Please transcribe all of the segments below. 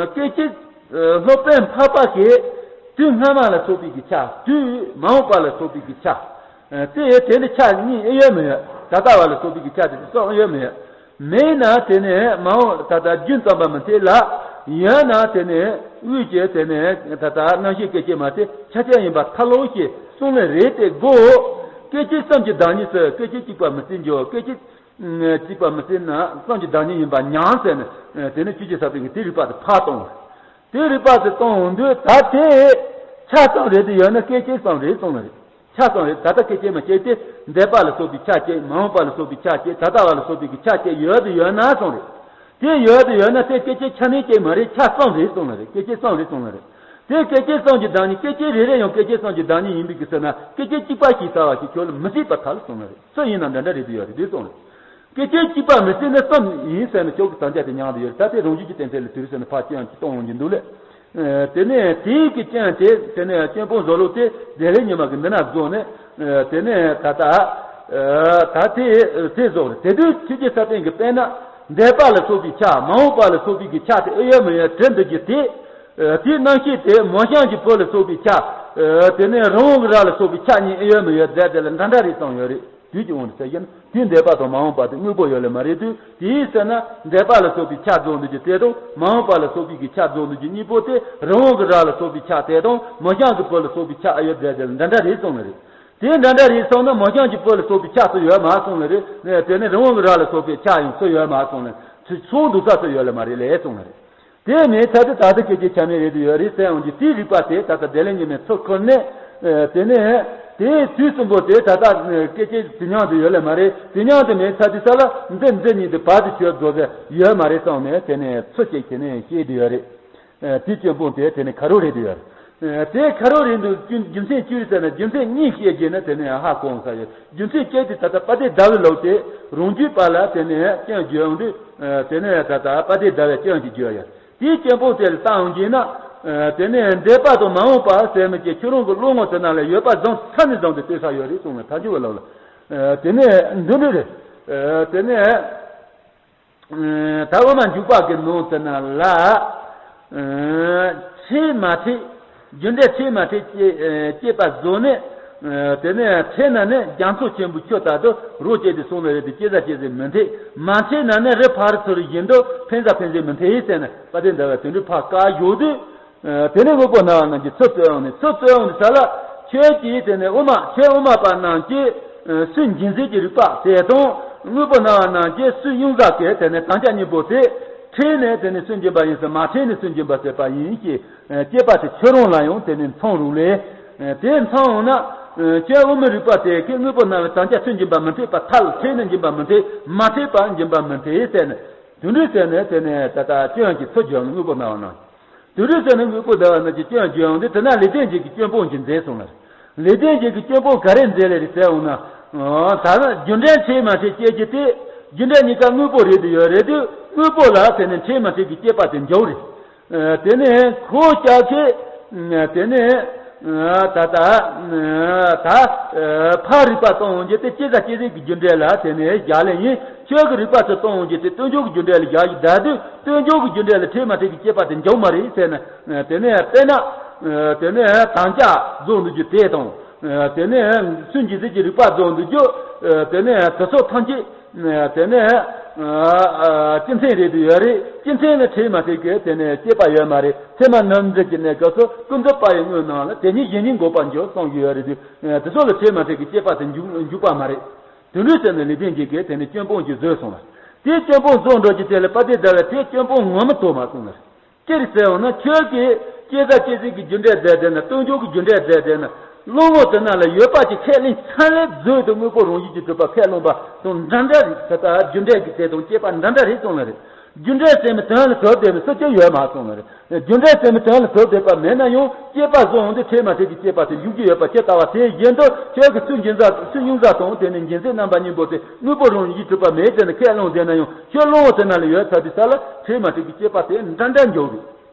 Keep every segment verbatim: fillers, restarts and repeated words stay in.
སྐད་ཅིག་སློབ་དཔོན་འཕགས་པ་གིས་དུས་སྔ་མ་ལ་སོགས་པའི་གི་ཆ། དུས་མ་འོངས་པ་ལ་སོགས་པའི་གི་ཆ། དེ་དེ་ནི་ཆ་གཉིས་ཨེ་ཡོད་མི་ཡོད། ད་ལྟ་བ་ལ་སོགས་པའི་གི་ཆ་དེ་གསུམ་ཡོད་མི་ཡོད། མེད་ན་དེ་ནི་མ་འོངས་ད་ལྟ་རྒྱུན་ཙམ་པ་མི་འཐད་ལ། ཡོད་ན་དེ་ནི་དབུས་ཀྱི་དེ་ནི་ད་ལྟ་རྣམ་ཤེས་སྐད་ཅིག་མ་དེ་ཆ་ཅན་ཡིན་པ་ཐལ་ལོ་ཞེས་གསུངས་ལེ་རེད་དེ་གོ། སྐད་ཅིག་གསུམ་གྱི་བདག་ཉིད་ཟེར། སྐད་ཅིག་གཅིག་པ་མི་སྲིད་འགྱུར། སྐད་ཅིག་གཅིག་པ་མི་སྲིད་ན་གསུམ་གྱི་བདག་ཉིད་ཡིན་པ་མྱང་ཟེར་ནས། དེ་ནི་ཆོས་ཀྱི་ས་པཎ་གྱིས་དེའི་རིགས་པ་དེ་ཕར་གཏོང་བ། དེའི་རིགས་པ་དེ་གཏོང་འོང་དུས་ད་དེ་ཆ་ཙམ་རེད་དེ་ཡོད་ན་སྐད་ཅིག་ཙམ་རེད་གསུངས་ལེ་རེད། ཆ་ཙམ་རེད། ད་ལྟ་སྐད་ཅིག་མ་སྐྱེས་ཏེ་འདས་པ་ལ་སོགས་པའི་ཆ་སྐྱེས། མ་འོངས་པ་ལ་སོགས་པའི་ཆ་སྐྱེས། ད་ལྟ་བ་ལ་སོགས་པའི་གི་ཆ་སྐྱེས་ཡོད་དེ་ཡོད་ན་གསུངས་རེད། དེ་ཡོད་དེ་ཡོད་ན་དེ་སྐད་ཅིག་ཆ་མེད་ཅིག་མ་རེད། ཆ་ཙམ་རེད་གསུངས་ལེ་རེད། སྐད་ཅིག་ཙམ་རེད་གསུངས་ལེ་རེད། དེ་སྐད་ཅིག་ཙམ་གྱི་བདག་ཉིད། སྐད་ཅིག་རེ་རེ་ཡང་སྐད་ཅིག་ཙམ་གྱི་བདག་ཉིད་ཡིན་པའི་གི་ཟེར་ན་སྐད་ཅིག་གཅིག་པ་ཞིག་ཟེར་བ་ཞིག་ཁྱོད་ལ་མི་སྲིད་པར་ཐལ་གསུངས་ལེ་རེད། སུ་ཡིན་ན་འདྲ་འདྲ་རེད་དེ་ཡོད་རེད་དེ་གསུངས་རེད། སྐད་ཅིག་གཅིག་པ་མི་སྲིད་ན་གསུམ་ཡིན་ཟེར་ན་ཁྱོད་ཀྱི་དམ་བཅའ་དེ་མྱང་དུ་ཡོད་རེད། ད་དེ་རང་རྒྱུད་ཀྱི་གཏན་ཚིགས་ལ་དུས་ཟེར་ན་ཕར་སྐྱོན་གྱི་གཏོང་ཡོང་གི་འདུག་ལེ། དེ་ནས་དེའི་གི་སྐྱོན་དེ་དེ་ནས་སྐྱོན་སྤོང་བཟོ་ལུགས་དེ་བདེ་ལེགས་ཉི་མ་གི་འདི་ན་བཟོ་ནས། དེ་ནས་ད་ལྟ་ད་དེ་དེ་བཟོ་རེད། དེ་དུས་ཆོས་ཀྱི་ས་པཎ་གྱིས་དཔེར་ན་འདས་པ་ལ་སོགས་པའི་ཆ། མ་འོངས་པ་ལ་སོགས་པའི་གི་ཆ་དེ་ཨེ་ཡོད་མི་ཡོད་དྲི་འདུག་རྒྱུ་དེ། དེའི་རྣམ་ཤེས་དེ་མོ་གཤམ་གྱི་བུ་ལ་སོགས་པའི་ཆ། དེ་ནས་རི་བོང་གི་རྭ་ལ་སོགས་པའི་ཆ་གཉིས་ཨེ་ཡོད་མི་ཡོད་རྫས་དེ་ལ་འདྲ་འདྲ་རེ་ཙམ་ཡོད་རེད། དུས་ཀྱི་དབང་དུ་བྱས་ན་དུས་འདས་པ་དང་མ་འོངས་པ་དེ་དངོས་པོ་ཡོད་ལེ་མ་རེད་དུས། དེའི་ཟེར་ན་འདས་པ་ལ་སོགས་པའི་ཆ་རྫོགས་འདུག་རྒྱུ་དེ་དང་མ་འོངས་པ་ལ་སོགས་པའི་གི་ཆ་རྫོགས་འདུག་རྒྱུ་གཉིས་པོ་དེ་རི་བོང་གི་རྭ་ལ་སོགས་པའི་ཆ་དེ་དང་མོ་གཤམ་གྱི་བུ་ལ་སོགས་པའི་ཆ་ཨེ་ཡོད་རྫས་དེ་ལ་འདྲ་འདྲ་རེད་གསུངས་ལེ་རེད། དེ་འདྲ་འདྲ་རེད་གསུངས་ན་མོ་གཤམ་གྱི་བུ་ལ་སོགས་པའི་ཆ་སུ་ཡོད་མ་གསུངས་ལེ་རེད། དེ་ནས་རི་བོང་གི་རྭ་ལ་སོགས་པའི་ཆ་ཡང་སུ་ཡོད་མ་གསུངས་ལེ། ཚུར་འདུག་ས་སུ་ཡོད་ལེ་མ་རེད་ལེ་གསུངས་ལེ་རེད། དེ་མིན་ཚ་དེ་ད་ལྟ་སྐད་ཅིག་ཆ་མེད་རེད་དུ་ཡོད་རེད་ཟེར་འོང་གི། དེའི་རིགས་པ་དེ་ད་ལྟ་བདེ་ལེགས་ཉི་མའི་ཚུར་ཁུར་ནས། དེ་ནས་དེའི་དུས་གསུམ་པོ་དེ་ད་ལྟ་སྐད་ཅིག་དུས་མཉམ་དུ་ཡོད་ལེ་མ་རེད། དུས་མཉམ་དུ་མིན་ཚ་དེ་ས་ལ་འདི་འདི་གཉིས་དེ་བར་དུ་ཆོད་བཟོ་ཟེར་ཡོད་མ་རེད་གསུངས་ནས། དེ་ནས་ཚུར་གཅིག་དེ་ནས་བཤད་དུ་ཡོད་རེད། དེའི་སྐྱོན་སྤོང་དེ་དེ་ནས་ཁ་རོག་རེད་དུ་ཡོད་རེད། དེ་ཁ་རོག་རེད་འདུག་རྒྱུ་རྒྱུ་མཚན་ཅི་རེད་ཟེར་ན་རྒྱུ་མཚན་གཉིས་བཤད་རྒྱུ་ན་དེ་ནས་ཧ་གོ་འོང་ས་ཡོད། རྒྱུ་མཚན་གཅིག་དེ་ད་ལྟ་དཔལ་ལྡན་ཟླ་བའི་ལུགས་དེ་རང་རྒྱུད་པ་ལ་དེ་ནས་སྐྱོན་བརྗོད་འོང་དུས། དེ་ནས་ད་ལྟ་དཔལ་ལྡན་ཟླ་བའི་སྐྱོན་གྱི་བརྗོད་ཡ། དེའི་སྐྱོན་སྤོང་དེ་ལ་བལྟ་འོང་རྒྱུ་ན། དེ་ནས་འདས་པ་དང་མ་འོངས་པ་ཟེར་མི་གྱི་ཁྱོད་རང་གི་བློ་ངོ་དེ་ནང་ལ་ཡོད་པ་བཟང་ས་ནས་བཟང་དུ་ལྟོས་ས་ཡོད་རེད་གསུངས་ནས་ཐལ་འགྱུར་བའི་ལུགས་ལ། དེ་ནས་འདི་འདྲ་རེད། དེ་ནས། ད་འོ་མ་འཇུག་པ་གི་ནང་དེ་ན་ལ། ཕྲད་མ་ཕྲད། རྒྱུ་འབྲས་ཕྲད་མ་ཕྲད་སྐྱེ་སྐྱེས་པ་བཟོ་ནས། དེ་ནས་ཕྲད་ན་ནི་རྒྱ་མཚོ་ཆེན་པོའི་ཆུ་ལྟར་དུ་རོ་བཅད་དེ་སོང་ལེ་རེད་དེ་སྐྱེ་ས་སྐྱེ་ས་མི་འཐད། མ་ཕྲད་ན་ནི་རི་ཕར་ཚུར་བཞིན་དུ་འཕེན་ས་འཕེན་ས་མི་འཐད་ཟེར་ནས་དཔལ་ལྡན་ཟླ་བས་དེ་འདྲའི་ཕར་བཀའ་བཞག་དུས། དེ་ནས་དངོས་པོ་སྣང་བ་རྣམས་ཀྱིས་ཚུར་རྩོད་འོང་ནས། ཚུར་རྩོད་འོང་དུས་ས་ལ། ཁྱོད་ཀྱིས་དེ་ནས་དབུ་མ་ཁྱོད་དབུ་མ་པ་རྣམས་ཀྱིས། སུན་འབྱིན་ཟིན་གྱི་རིགས་པ་དེ་དང་དངོས་པོ་སྣང་བ་རྣམས་ཀྱི་སུན་དབྱུང་ས་གི་དེ་ནས་དམ་བཅའ་གཉིས་པོ་དེ། ཕྲད་ནས་དེ་ནས་སུན་འབྱིན་པ་ཡིན་ཟེར། མ་ཕྲད་ནས་སུན་འབྱིན་པ་ཟེར་བ་ཡིན་ཞེས། སྐྱེས་པ་དེ་ཁྱོད་རང་ལ་ཡང་དེ་ནས་མཚང་རུང་ལས། དེ་མཚང་འོང་ན། ཁྱོད་དབུ་མའི་རིགས་པ་དེ་གིས་དངོས་པོ་སྣང་བའི་དམ་བཅའ་སུན་འབྱིན་པ་མི་འཐད་པར་ཐལ། ཕྲད་ནས་འབྱིན་པ་མི་འཐད། མ་ཕྲད་པར་འབྱིན་པ་མི་འཐད་ཟེར་ནས། དེ་འདྲ་ཟེར་ནས་དེ་ནས་ད་ལྟ་སྐྱོན་གྱི་ཚུལ་བརྗོད་ནས་དངོས་པོ་སྣང་བ་རྣམས། དེ་འདྲ་ཟེར་ནས་དངོས་པོ་སྣང་བ་རྣམས་ཀྱི་སྐྱོན་བརྗོད་ཡོང་དུས་དེ་ན་ལེགས་ལྡན་འབྱེད་ཀྱི་སྐྱོན་སྤོང་གི་མཛད་སོང་ལ། ལེགས་ལྡན་འབྱེད་ཀྱི་སྐྱོན་སྤོང་ག་རེ་མཛད་ལེ་རེད་ཟེར་འོང་ན། ད་ནི་རྒྱུ་འབྲས་ཕྲད་མ་ཕྲད་སྐྱེ་རྒྱུ་དེ། རྒྱུ་འབྲས་གཉིས་ཀ་དངོས་པོ་རེད་དུ་ཡོད་རེད་དུས་དངོས་པོ་ལ་དེ་ནས་ཕྲད་མ་ཕྲད་ཀྱི་སྐྱེས་པ་དེ་འཇོག་རེད། དེ་ནས་ཁོ་ཅག་གིས། དེ་ནས། ད་ལྟ། ད། ཕར་རིགས་པ་གཏོང་འོང་རྒྱུ་དེ་སྐྱེ་ས་སྐྱེ་ས་གི་རྒྱུ་འབྲས་ལ་དེ་ནས་བཞག་ལེ་ཡིན། ཁྱོད་ཀྱི་རིགས་པ་ཚོ་གཏོང་འོང་རྒྱུ་དེ་སྟོན་འཇོག་གི་རྒྱུ་འབྲས་ལ་བཞག་ཡི་ད་དུས་སྟོན་འཇོག་གི་རྒྱུ་འབྲས་ལ་ཕྲད་མ་ཕྲད་ཀྱི་སྐྱེས་པ་དེ་འཇོག་མ་རེད་ཟེར་ན། དེ་ནས་དཔེར་ན། དེ་ནས་དམ་བཅའ་རྫོགས་འདུག་རྒྱུ་དེ་དང་། དེ་ནས་སུན་འབྱིན་ཟིན་གྱི་རིགས་པ་རྫོགས་འདུག་རྒྱུ། དེ་ནས་དེ་ཚོ་ཐམས་ཅད། དེ་ནས། སྤྱི་མཚན་རེད་དུ་ཡོད་རེད། སྤྱི་མཚན་ནི་ཕྲད་མ་ཕྲད་ཀྱི་དེ་ནས་སྐྱེས་པ་ཡོད་མ་རེད། ཚད་མ་རྣམ་འགྲེལ་གྱི་གནས་སྐབས་སུ་ཀུན་རྫོབ་པ་ཡི་དངོས་རྣམས་ལ་དེ་ཉིད་གཞན་ཉིད་འགོག་པར་འགྱུར་གསུངས་ཀྱི་ཡོད་རེད་དུས། དེ་ཚོ་ལ་ཕྲད་མ་ཕྲད་ཀྱི་སྐྱེས་པ་དེ་འཇུག་འཇུག་པ་མ་རེད། དེ་འདྲ་ཟེར་ནས་ལེགས་ལྡན་འབྱེད་ཀྱིས་དེ་ནས་སྐྱོན་སྤོང་གྱི་བཟོས་སོང་ལ། དེ་སྐྱོན་སྤོང་བཟོ་འགྲོ་གྱི་དེ་ལ་དཔལ་ལྡན་ཟླ་བས་དེ་སྐྱོན་སྤོང་ངོ་མ་དོ་མ་གསུངས་ལ། ཅི་རེད་ཟེར་བ་ན་ཁྱོད་ཀྱིས་སྐྱེ་ས་སྐྱེ་ས་གི་རྒྱུ་འབྲས་མཛད་བསྡད་ན། སྟོན་འཇོག་གི་རྒྱུ་འབྲས་མཛད་བསྡད་ན། བློ་ངོ་དེ་ན་ལ་ཡོད་པ་ཅིག་ཁས་ལེན་ཚར་ལས་བཟོས་ཏེ་དངོས་པོ་རང་བཞིན་གྱིས་གྲུབ་པ་ཁས་བླངས་པ་དང་འདྲ་འདྲ་རེད། ད་ལྟ་རྒྱུ་འབྲས་ཀྱི་དེ་དང་སྐྱེས་པ་འདྲ་འདྲ་རེད་གསུངས་ལ་རེད། རྒྱུ་འབྲས་ཟེར་མི་དོན་ལ་གྲུབ་བསྡད་མི་སུ་གཅིག་ཡོད་མ་གསུངས་ལ་རེད། རྒྱུ་འབྲས་ཟེར་མི་དོན་ལ་གྲུབ་བསྡད་པ་མེད་ན་ཡང་སྐྱེས་པ་བཟོ་འོང་དུས་ཕྲད་མ་ཕྲད་ཀྱི་སྐྱེས་པ་དེ་འཇུག་རྒྱུ་ཡོད་པ་ཇི་ལྟ་བ་དེ་བཞིན་དུ་ཁྱོད་ཀྱི་སུན་འབྱིན་ས་སུན་དབྱུང་ས་དང་དེ་ནི་འབྱིན་ཚད་རྣམ་པ་གཉིས་པོ་དེ། དངོས་པོ་རང་བཞིན་གྲུབ་པ་མེད་ཟེར་ནས་ཁས་བླངས་བསྡད་ན་ཡང་ཁྱོད་བློ་ངོ་དེ་ན་ལ་ཡོད་ཚར་དུས་ས་ལ་ཕྲད་མ་ཕྲད་ཀྱི་སྐྱེས་པ་དེ་འདྲ་འདྲ་འཇོག་རེད།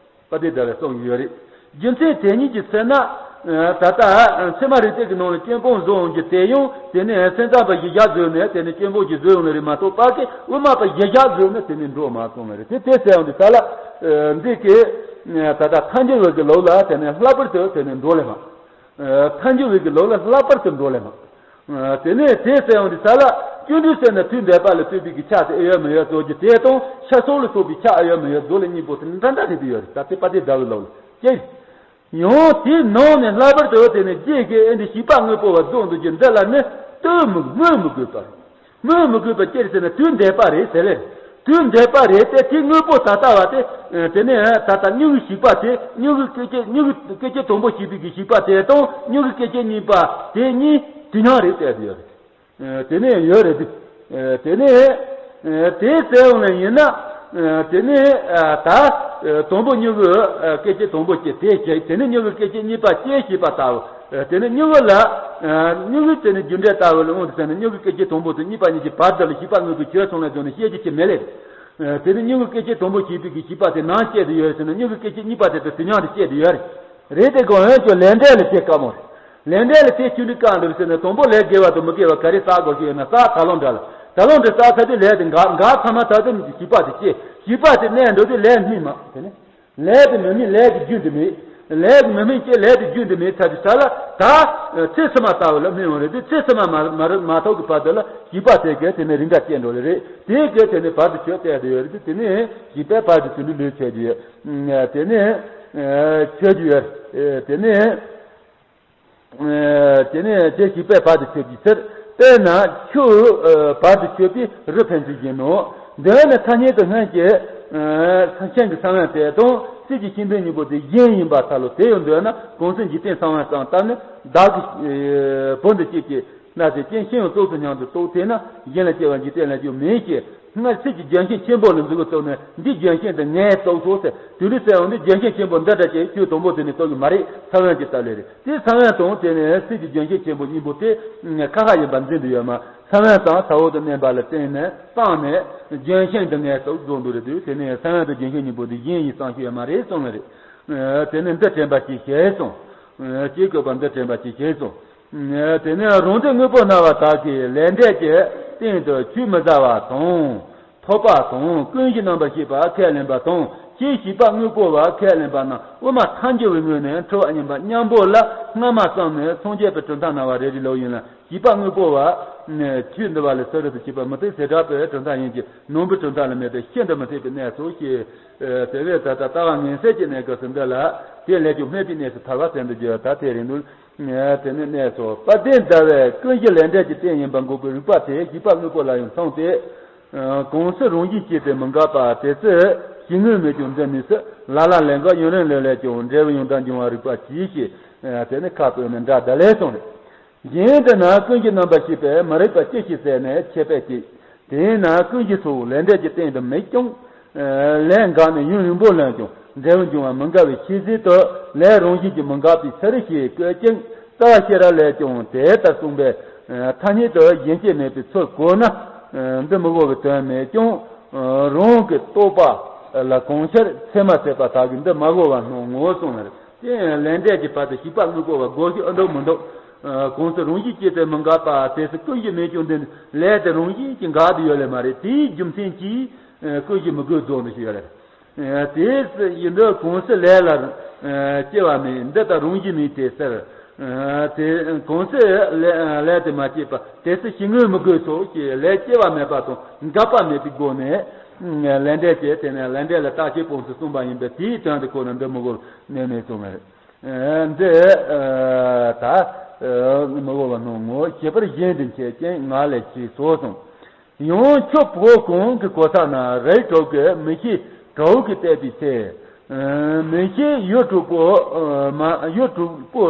དཔལ་ལྡན་ཟླ་བས་གསུངས་ཡོད་རེད། རྒྱུ་མཚན་དེ་ཉིད་ཀྱིས་ཟེར་ན། ད་ལྟ་ཚད་མ་རིག་པའི་གི་ནང་ལ་སྐྱོན་སྤོང་བཟོ་ཡོང་རྒྱུ་དེ་ཡང་དེ་ནས་སེམས་ཙམ་པ་གཞི་བཞག་བཟོས་ནས་དེ་ནས་སྐྱོན་སྤོང་གི་བཟོ་ཡོང་ནི་རེད་མ་གཏོགས། དཔག་གི་དབུ་མ་པ་གཞི་བཞག་བཟོས་ནས་དེ་ནས་འགྲོ་མ་སོང་ནི་རེད། དེ་དེ་ཟེར་ཡོང་དུས་ས་ལ་འདི་གི་ད་ལྟ་ཐལ་འགྱུར་བའི་གི་ལུགས་ལ་དེ་ནས་ལྷག་པར་དུ་དེ་ནས་འགྲོ་ལེ་མ། ཐལ་འགྱུར་བའི་གི་ལུགས་ལ་ལྷག་པར་དུ་འགྲོ་ལེ་མ། དེ་ནས་དེ་ཟེར་ཡོང་དུས་ས་ལ་སྐྱོན་འགྲོས་ཟེར་ན་དུས་འདས་པ་ལ་ལྟོས་པའི་གི་ཆ་དེ་ཨེ་ཡོད་མི་ཡོད་རྫོགས་རྒྱུ་དེ་དང་ཤ་སོགས་ལ་སོགས་པའི་ཆ་ཨེ་ཡོད་མི་ཡོད་རྫོགས་ལ་གཉིས་པོ་དེ་འདྲ་འདྲ་རེད་དུ་ཡོད་རེད། ད་དེ་དཔལ་ལྡན་ཟླ་བའི་ལུགས་ལ་སྐྱེ། ཡང་དེའི་ནང་ནས་ལྷག་པར་དུ་དེ་ནས་རྗེས་ཀྱི་ཨེ་འདི་བྱིས་པ་དངོས་པོ་བ་རྫོགས་འདུག་རྒྱུ་འདི་ལ་ནི་ལྟོས་མི་སྨོས་མི་དགོས་པ་རེད། སྨོས་མི་དགོས་པ་ཅི་རེད་ཟེར་ན་དུས་འདས་པ་རེད་ཟེར་ལེ། དུས་འདས་པ་རེད་དེ་དེ་དངོས་པོ་ད་ལྟ་བ་དེ་དེ་ནས་ད་ལྟ་མྱུ་གུ་བྱིས་པ་དེ་མྱུ་གུ་སྐད་ཅིག་མྱུ་གུ་སྐད་ཅིག་དང་པོ་བྱིས་པའི་གི་བྱིས་པ་དེ་དང་མྱུ་གུ་སྐད་ཅིག་གཉིས་པ་དེ་གཉིས་དུས་མཉམ་རེད་བལྟས་ཡོད་རེད། དེ་ནས་ཡོད་རེད། དེ་ནས་དེ་ཟེར་ཡོང་ནས་ཡིན་ན། དེ་ནས་ད་དང་པོ་མྱུ་གུ་སྐད་ཅིག་དང་པོ་སྐྱེ་དེ་སྐྱེ། དེ་ནས་མྱུ་གུ་སྐད་ཅིག་གཉིས་པ་སྐྱེ་ཞེས་པ་ལྟ་བུ། དེ་ནས་མྱུ་གུ་ལ་མྱུ་གུ་དེ་ནས་རྒྱུ་འབྲས་ལྟ་བུ་ལ་འོང་དུ་ཟེར་ན་མྱུ་གུ་སྐད་ཅིག་དང་པོ་དང་གཉིས་པ་གཉིས་ཀྱི་བར་དུ་ལ་བྱིས་པ་དངོས་པོའི་ཆོས་ཚང་ལ་འཇོག་ནས་བཤད་རྒྱུ་ཅི་མེད་ལེ། དེ་ནས་མྱུ་གུ་སྐད་ཅིག་དང་པོ་བྱིས་པའི་གི་བྱིས་པ་དེ་ནམ་སྐྱེ་དུ་ཡོད་ཟེར་ན་མྱུ་གུ་སྐད་ཅིག་གཉིས་པ་དེ་དང་དུས་མཉམ་དུ་སྐྱེ་དུ་ཡོད་རེད། རེད་དེ་གང་ཡོད་ཀྱི་ལས་འབྲས་ལ་དེ་དཀའ་མོ་རེད། ལས་འབྲས་ལ་དེ་ཆུ་འདྲི་བཀག་འདུག་ཟེར་ནས་དང་པོ་ལས་དགེ་བ་དང་མི་དགེ་བ་ག་རེ་བསགས་དགོས་ཞུས་ན་བསགས་ད་ལོ་འདྲ་ལ། ད་ལོ་འདྲ་བསགས་ཚར་དུས་ལས་དེ་འགག་འགག་ཚང་མ་ད་དུ་བྱིས་པ་དེ་སྐྱེ། བྱིས་པ་དེ་གནས་འགྲོ་དུས་ལས་རྨིས་མ་དེ་ནི། ལས་དེ་མི་རྨིས་ལས་དེ་རྒྱུན་དུ་མེད། ལས་དེ་མི་རྨིས་ཀྱི་ལས་དེ་རྒྱུན་དུ་མེད་ཚར་དུས་ས་ལ་ད་ཚེ་ཕྱི་མ་ལྟ་བུ་ལ་རྨིས་ཡོང་རེད་དེ་ཚེ་ཕྱི་མ་མ་མ་མ་ཐོག་གི་བར་དུ་ལ་བྱིས་པ་དེ་གས་དེ་ནི་རིགས་འདྲ་སྐྱེ་འགྲོ་ལེ་རེད། དེ་གས་དེ་ནི་བར་དུ་ཆོད་བསྡད་དེ་ཡོད་རེད་དེ་དེ་ནི་བྱིས་པའི་བར་དུ་ཆོད་དུ་ལུས་ཆོད་རྒྱུ་ཡོད། དེ་ནས་ཆོས་ཀྱི་ཡོད། དེ་ནས་དེ་ནས་དེ་ཞིག་པའི་བར་དུ་ཆོས་ཀྱི་ཚེར། དཔེར་ན་ཆུ་བར་དུ་ཆོད་པའི་རི་ཕན་ཚུན་བཞིན་ནོ། འདོད་ན་ཐ་སྙད་དུ་སྔོན་གྱི་ཁྱེད་ཀྱི་ས་བོན་དེ་དང་སྲིད་ཀྱི་ཤིང་བོན་གཉིས་པོ་དེ་གཞན་ཡིན་པར་ཐལ་ལོ། དེ་ཡང་འདོད་ན་གོང་གསལ་འཇིག་རྟེན་ས་བོན་ཙམ་ལྟར་ནི་བདག་གི་བོན་དུ་སྐྱེས་ཀྱི། ན་ཟེར་ཅན་ཤིང་ཡང་ཙོགས་སུ་མཉམ་དུ་རྟོགས་ཚེ་ན་གཞན་ལ་སྐྱེ་བ་འཇིག་རྟེན་ལ་སྐྱེ་བ་མིན་ཞེས་སྔར་ཚིག་གི་ལྗོན་ཤིང་ཆེན་པོ་ལ་འཛུལ་བ་ཙམ་ནས་འདི་ལྗོན་ཤིང་འདི་ངས་རྟོགས་སོ་ཟེར་དུས་འདི་ཟེར་བ་འདི་ལྗོན་ཤིང་ཆེན་པོ་འདི་འདྲ་ཅིག་ཆོས་དང་པོ་དེ་ནས་རྟོགས་ཀྱི་མ་རེད། ས་བོན་གྱི་ལྟ་ལས་རེད། དེ་ས་བོན་དང་དེ་ནས་ཚིག་གི་ལྗོན་ཤིང་ཆེན་པོ་གཉིས་པོ་དེ་ཁ་ཁ་ཡིན་པ་འཛིན་དུ་ཡོད་མ། ས་བོན་དང་ས་འོག་ཏུ་གནས་པ་ལ་བརྟེན་ནས་བཏང་ནས་ལྗོན་ཤིང་འདི་ངས་རྟོགས་རྫོགས་འདུག་རེད་དུས་དེ་ནས་ས་བོན་དང་ལྗོན་ཤིང་གཉིས་པོ་དེ་གཞན་ཡིན་བསམ་ཤེས་ཡོད་མ་རེད་གསུངས་ལ་རེད། དེ་ནས་འདི་དྲན་པ་ཞིག་བྱས་སོང་། ཅེས་བཀོད་པ་འདི་དྲན་པ་ཞིག་བྱས་སོང་། དེ་ནས་རང་འདོད་དངོས་པོ་སྨྲ་བ་དག་གིས་ལས་འབྲས་ཀྱི་སྟེང་དུ་ཆོས་མི་ཟ་བ་དང་། ཐོབ་པ་དང་ཀུན་གཞི་རྣམ་པར་ཤེས་པ་ཁས་ལེན་པ་དང་ཕྱིས་བྱིས་པ་དངོས་པོ་བ་ཁས་ལེན་པ་རྣམས་དབུ་མ་ཐལ་འགྱུར་བའི་ངོས་ནས་འཁྲུལ་བ་ཉམས་པ་མཉམ་པོ་ལ་སྔ་མ་ཙམ་ནས་སངས་རྒྱས་པའི་གྲུབ་མཐའ་སྨྲ་བ་རེ་རེ་ལོག་ཡིན་ལ་བྱིས་པ་དངོས་པོ་བ་ཆོས་འདུལ་བ་ལས་སུ་རུ་དུ་བྱིས་པ་མུ་སྟེགས་ཟེར་གྲགས་པའི་གྲུབ་མཐའ་ཡིན་གྱི་ནང་པའི་གྲུབ་མཐའ་ལ་མེད་པའི་ཤིན་ཏུ་མི་སྲིད་པའི་གནས་སོ་ཞེས། དེ་བས་ད་ལྟ་ལྟ་བ་ངན་སེལ་གྱི་གནས་སྐབས་སུ་འདི་ལ་དེ་ལས་ཀྱང་སྨད་པའི་གནས་སུ་ཐལ་བ་བསལ་འདུ་རྒྱུ་ད་དེ་རིང་དུ། དེ་ནི་གནས་སོ་དཔལ་ལྡན་ཟླ་བས་ཀུན་གཞི་ལས་འབྲས་ཀྱི་རྟེན་ཡིན་པར་འགོག་པའི་རིགས་པ་དེ་བྱིས་པ་དངོས་པོ་ལ་ཡང་མཚུངས་ཏེ། གང་སུ་རང་བཞིན་གྱིས་དེ་མི་འགག་པ་དེ་སུ་གཞི་དངོས་མེད་ཀྱང་འདི་ནི་སུ་ལ་ལ་ལས་འགག་ཡུན་རིང་ལོས་ལས་ཀྱང་འབྲས་བུ་ཡང་དག་འབྱུང་བར་རིགས་པ་གྱིས་ཤེས། དེ་ནི་ཁ་ཏོན་ནི་འདྲ་ད་ལས་སོང་རེད། གཞན་དུ་ན་ཀུན་གཞི་རྣམ་པར་ཤེས་པས་མི་རིགས་པ་ཅི་ཞིག་ཟེར་ནས་ཁྱད་པར་གཅིག་དེས་ན་ཀུན་གཞི་སོགས་ལས་འབྲས་ཀྱི་སྟེང་དུ་མེད་ཀྱང་། ལས་འགགས་ནས་ཡུན་རིང་པོ་ལོན་ཀྱང་འབྲས་བུ་འབྱུང་བ་མི་འགལ་བའི་ཕྱིར་ཟད་དུ་ལས་རང་བཞིན་གྱིས་མི་འགག་པའི་ཕྱིར་ཞེས་བཀོད་ཅིང་རྩ་བ་ཤེས་རབ་ལས་ཀྱང་དེ་ལྟར་གསུངས་པས་ཐ་སྙད་དུ་གཞན་སྐྱེ་མེད་པའི་ཚུལ་གོ་ན། འདི་མི་གོ་བའི་དོན་མེད་ཀྱང་། རང་གི་རྟོག་པ་ལ་གང་ཕྱིར་ཚད་མ་ཟད་པ་དག་གིས་འདི་མ་གོ་བར་སྣང་ངོ་གསུངས་ནས། དེ་ཡང་ལས་འབྲས་ཀྱི་བར་དུ་བྱིས་པ་དངོས་པོ་བ་དགོས་ཤིག་ཨ་འདུག་མི་འདུག་གང་ཚེ་རང་བཞིན་གྱིས་དེ་མི་འགག་པ་དེ་སུ་ཀུན་གཞི་མེད་ཀྱང་འདི་ལས་དེ་རང་བཞིན་གྱིས་འགག་ཏུ་ཡོད་ལེ་མ་རེད། དེའི་རྒྱུ་མཚན་གྱིས་ཀུན་གཞི་མི་དགོས་རྫོགས་འདུ་ཞིག་ཡོད་རེད། དེ་སུ་ཡིན་འདུག་གང་ཚེ་ལས་ལ་སྐྱེ་བ་མེད་འདི་ལྟ་རང་བཞིན་མེད་དེ་ཟེར། དེ་གང་ཚེ་ལས་དེ་མ་སྐྱེས་པ་དེ་སུ་ཞིག་དངོས་མི་དགོས་སོ་ཞེས་ལས་སྐྱེ་བ་མེད་པ་དང་འགག་པ་མེད་པའི་སྒོ་ནས། ལས་འབྲས་ཀྱི་དེ་ནས་ལས་འབྲས་ལ་རྟག་སྐྱེས་སྤོང་ཚུལ་གསུངས་པ་ཡིན་པས་དེའི་དོན་དུ་ཁོ་ན་འདི་མི་གོ་ནས་མེད་གསུངས་པ་རེད། འདི་ད་མི་གོ་བ་སྣང་ངོ་། ཁྱད་པར་གཞན་དུ་འཆད་ཅིང་ངག་ལས་ཤེས་སོ་གསུངས། ཡང་ཆུ་བོ་གང་གི་གོ་ས་ན་རི་དྲུག་གི་མི་ཤེས་དྲུག་གིས་བལྟས་པའི་ཚེ། མི་ཤེས་ཡུལ་དྲུག་པོ་མ་ཡུལ་དྲུག་པོ་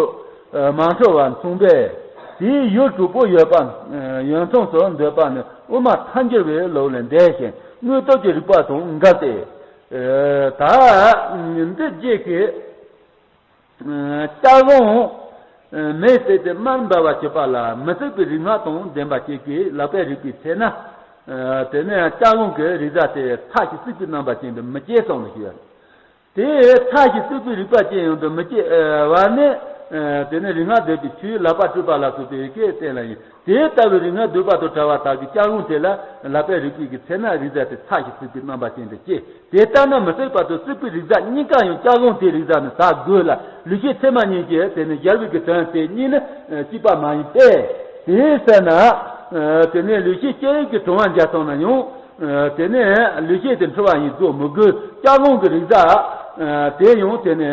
མ་འཁྲུལ་བ་མཚུངས་པས། དེའི་ཡུལ་དྲུག་པོ་ཡོད་པ་ཡོད་མཚུངས་སུ་འདོད་པ་ནི་དབུ་མ་ཐལ་འགྱུར་བའི་ལུགས་ལས་འདས་ཤིང་དངོས་སྟོབས་ཀྱི་རིགས་པ་དང་འགལ་ཏེ། ད་འདི་རྗེས་ཀྱི་ལྕགས་སྒང་མེ་བསྲེགས་ཏེ་མར་འབབ་པ་བྱེད་པ་ལ་མི་བསྲེགས་པའི་རིག་སྔགས་དང་ལྡན་པ་ཅིག་གིས་ལག་པས་རིག་པའི་ཚེ་ན། དེ་ནས་ལྕགས་སྒང་གི་རིག་གཞག་དེ་མཐའ་ཞིག་བསྲེགས་པའི་རྣམ་པ་ཅན་དུ་མི་སྐྱེ་གསུངས་ནས་ཞུ་བ། དེ་མཐའ་ཞིག་བསྲེགས་པའི་རིག་པ་ཅན་ཡང་དུ་མི་སྐྱེ་བ་ནི། དེ་ནས་རིགས་ལྔ་འདོད་པའི་ཆོས། ལག་པ་སྤྲུལ་པ་ལ་སོགས་པའི་སྐད་བསྟན་ལ་ཡིན། དེ་ལྟ་བུའི་རིགས་ལྔ་འདོད་པ་དང་བྲལ་བ་དག་གི་སྐྱབས་དགོངས་དེ་ལ་ལག་པའི་རིགས་པའི་གི་ཚེ་ན་རིགས་བཟའ་སྟེ་ཚ་ཞིང་བསྲེགས་པའི་རྣམ་པ་ཅན་དུ་སྐྱེ། དེ་ལྟ་ན་མི་བསྲེགས་པ་དང་བསྲེགས་པའི་རིགས་བཟའ་གཉིས་ཀ་ཡང་སྐྱབས་དགོངས་དེའི་རིགས་བཟའ་ནི་ཟ་དགོས་ལ། ལེགས་བཤད་ཚད་མ་གཉིས་ཀྱིས་དེ་ནི་སྦྱར་བའི་གི་དོན་དེ་གཉིས་ནི་གཅིག་པ་མ་ཡིན་ཏེ། དེའི་ཚེ་ན་དེ་ནི་ལེགས་བཤད་ཅན་གྱི་གྲོང་བ་འཇལ་སོང་ན་ཡང་། དེ་ནས་ལེགས་བཤད་དེ་འཁྲུལ་བ་ཡིན་རྫོགས་མི་དགོས། སྐྱབས་དགོངས་ཀྱི་རིགས་བཟའ་དེ་ཡང་དེ་ནས་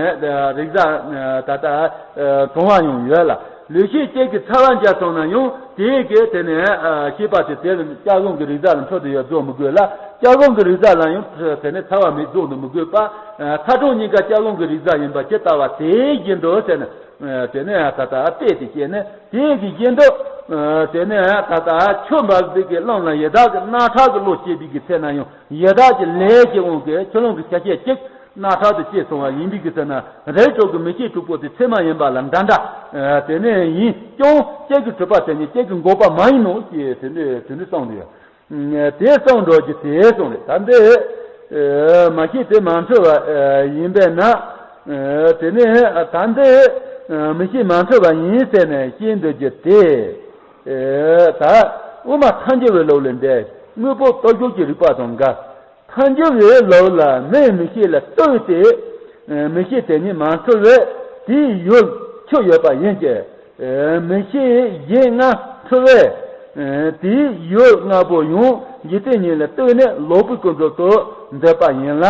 རིགས་བཟའ་ད་ལྟ་གྲོང་བ་ཡང་ཡོད་ལ། ལེགས་བཤད་ཅན་གྱི་ཚ་བ་འཇལ་སོང་ན་ཡང་དེའི་གི་དེ་ནས་ཤེས་པ་དེ་དེ་ལ་སྐྱབས་དགོངས་ཀྱི་རིགས་བཟའ་ལ་འཁྲུལ་དུ་ཡོད་རྫོགས་མི་དགོས་ལ། སྐྱབས་དགོངས་ཀྱི་རིགས་བཟའ་ལ་ཡང་དེ་ནས་ཚ་བ་མེད་རྫོགས་དུ་མི་དགོས་པ། ཚ་གྲང་གཉིས་ཀ་སྐྱབས་དགོངས་ཀྱི་རིགས་བཟའ་ཡིན་པ་ཇི་ལྟ་བ་དེ་བཞིན་དུ་ཟེར་ན། དེ་ནས་ད་ལྟ་དཔེ་དེ་བཤད་ནས་དེ་གི་བཞིན་དུ། དེ་ནས་ད་ལྟ་ཆུ་འབབ་པའི་གི་རླུང་ལ་ཡི་དྭགས་ཀྱི་རྣག་ཁྲག་གི་བློ་སྐྱེས་པའི་གི་ཚེ་ན་ཡང་ཡི་དྭགས་ཀྱི་ལས་ཀྱི་དབང་གིས་ཆུ་རླུང་གི་ཆ་ཤས་གཅིག་རྣག་ཁྲག་ཏུ་སྐྱེས་སོང་བ་ཡིན་པའི་གི་ཚེ་ན་རིགས་དྲུག་གི་མིག་ཤེས་དྲུག་པོ་དེ་ཚད་མ་ཡིན་པ་ལ་འདྲ་འདྲ། དེ་ནས་ཡིན་ཀྱང་ལྕེ་གི་གྲུབ་པ་དེ་ཉིད་ལྕེ་གི་འགོག་པ་མ་ཡིན་ནོ་ཞེས་དེ་འདྲ་དེ་འདྲ་གསུངས་འདུག་དེ་གསུངས་འགྲོ་རྒྱུ་དེ་གསུངས་རེད། ད་འདི་མ་ཤེས་དེ་མ་འཁྲུལ་བ་ཡིན་པས་ན། དེ་ནས་ད་འདི་མིག་ཤེས་མ་འཁྲུལ་བ་ཡིན་ཟེར་ནས་ཤེས་འདོད་རྒྱུ་དེ། ད་དབུ་མ་ཐལ་འགྱུར་བའི་ལུགས་ལས་འདས་དངོས་པོ་སྟོབས་ཞོག་གི་རིགས་པ་དང་འགལ། ཐལ་འགྱུར་བའི་ལུགས་ལ་མིག་མིག་ཤེས་ལ་ལྟོས་ཏེ། མིག་ཤེས་དེ་ཉིད་མ་འཁྲུལ་བས་དེའི་ཡུལ་ཆོས་ཡོད་པ་ཡིན་གྱི། མིག་ཤེས་གཞན་ལྔ་འཁྲུལ་བས། དེའི་ཡུལ་ལྔ་པོ་ཡང་འཇིག་རྟེན་ཉིད་ལ་ལྟོས་ནས་ལོག་པའི་ཀུན་རྫོབ་ཏུ་འདོད་པ་ཡིན་ལ།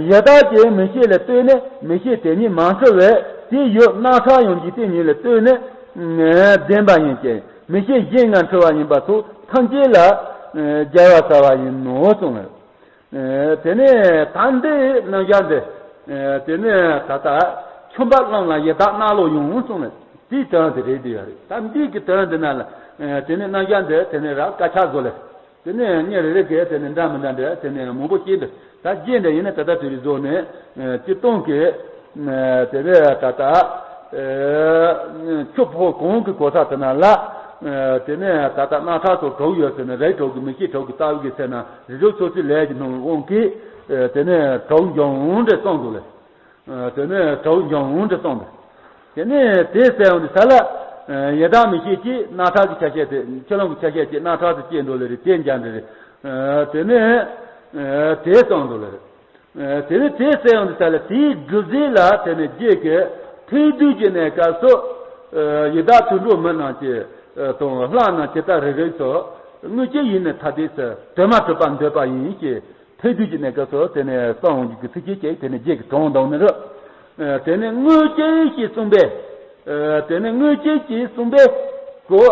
ཡི་དྭགས་ཀྱི་མིག་ཤེས་ལ་ལྟོས་ནས་མིག་ཤེས་དེ་ཉིད་མ་འཁྲུལ་བས་དེའི་ཡུལ་རྣག་ཁྲག་ཡང་འཇིག་རྟེན་ཉིད་ལ་ལྟོས་ནས་བདེན་པ་ཡིན་གྱི། མིག་ཤེས་གཞན་ལྔ་འཁྲུལ་བ་ཡིན་པ་སོགས་ཐམས་ཅད་ལ་སྦྱར་བ་བྱ་བ་ཡིན་ནོ་གསུངས། དེ་ནས་ད་འདི་རྣམ་གཞག་འདི། དེ་ནས་ད་ལྟ་ཆུ་འབབ་རླུང་ལ་ཡི་དྭགས་རྣག་བློ་ཡང་གསུངས་ནས་དེའི་དོན་དེ་རེད་འདི་ཡོད་རེད། ད་འདི་གི་དོན་འདི་ན་ལ། དེ་ནས་རྣམ་གཞག་འདི་དེ་ནས་ར་དཀར་ཆག་བཟོ་ལེ། དེ་ནས་གཉིས་རེ་རེ་གས་དེ་ནས་འདྲ་མི་འདྲ་འདྲ་དེ་ནས་མང་པོ་སྐྱེས་འདི། ད་རྗེས་འདི་ཡིན་ན་ད་ལྟ་དུས་རེ་བཟོ་ནས་སྤྱིར་བཏང་གི། དེ་ནས་ད་ལྟ། ཆུ་ཕོ་གང་གི་གོ་ས་དེ་ན་ལ། དེ་ནས་ད་ལྟ་རྣག་ཁྲག་སོགས་དྲུག་ཡོད་ཟེར་ན་རིགས་དྲུག་གི་མིག་ཤེས་དྲུག་གི་ལྟ་བུ་གི་ཚེ་ན་རིགས་དྲུག་སོ་སོའི་ལས་ཀྱི་སྣང་བའི་དབང་གིས། དེ་ནས་དྲུག་འབྱུང་འོང་འདྲ་གསུངས་འདུག་ལེ། དེ་ནས་དྲུག་འབྱུང་འོང་འདྲ་གསུངས་འདུག་དེ་ནས་དེ་ཟེར་འོང་དུས་ས་ལ། ཡི་དྭགས་མིག་ཤེས་ཀྱིས་རྣག་ཁྲག་གི་ཆ་ཤས་དེ་ཆུ་རླུང་གི་ཆ་ཤས་ཀྱིས་རྣག་ཁྲག་ཏུ་སྐྱེས་འགྲོ་ལེ་རེད་དེ་འཇམ་འདྲ་རེད། དེ་ནས་དེ་གསུངས་འདུག་ལེ་རེད། དེ་ནས་དེ་གསལ་ཡོང་དུས་ས་ལ་དེའི་སྒྲུབ་རྫས་ལ་དེ་ནས་རྗེས་ཀྱི་ཐེག་བསྡུས་ཀྱི་གནས་སྐབས་སུ། ཡི་དྭགས་དུད་འགྲོ་མི་རྣམས་ཀྱི་དང་ལྷ་རྣམས་ཇི་ལྟར་རིགས་རིགས་སུ། དངོས་ཀྱི་ཡུལ་ནི་ཐ་དད་ཟེར་དོན་མ་གྲུབ་པར་འདོད་པ་ཡིན་ཞེས་ཐེག་བསྡུས་ཀྱི་གནས་སྐབས་སུ་དེ་ནས་གསུངས་ཡོང་རྒྱུ་གི་ཚིགས་བཅད་ཅིག་དེ་ནས་རྗེས་ཀྱི་དྲང་དང་ནི་རུ། དེ་ནས་དངོས་ཀྱི་ཞེས་གསུངས་པས། དེ་ནས་དངོས་ཀྱི་ཞེས་གསུངས་པས་གོ།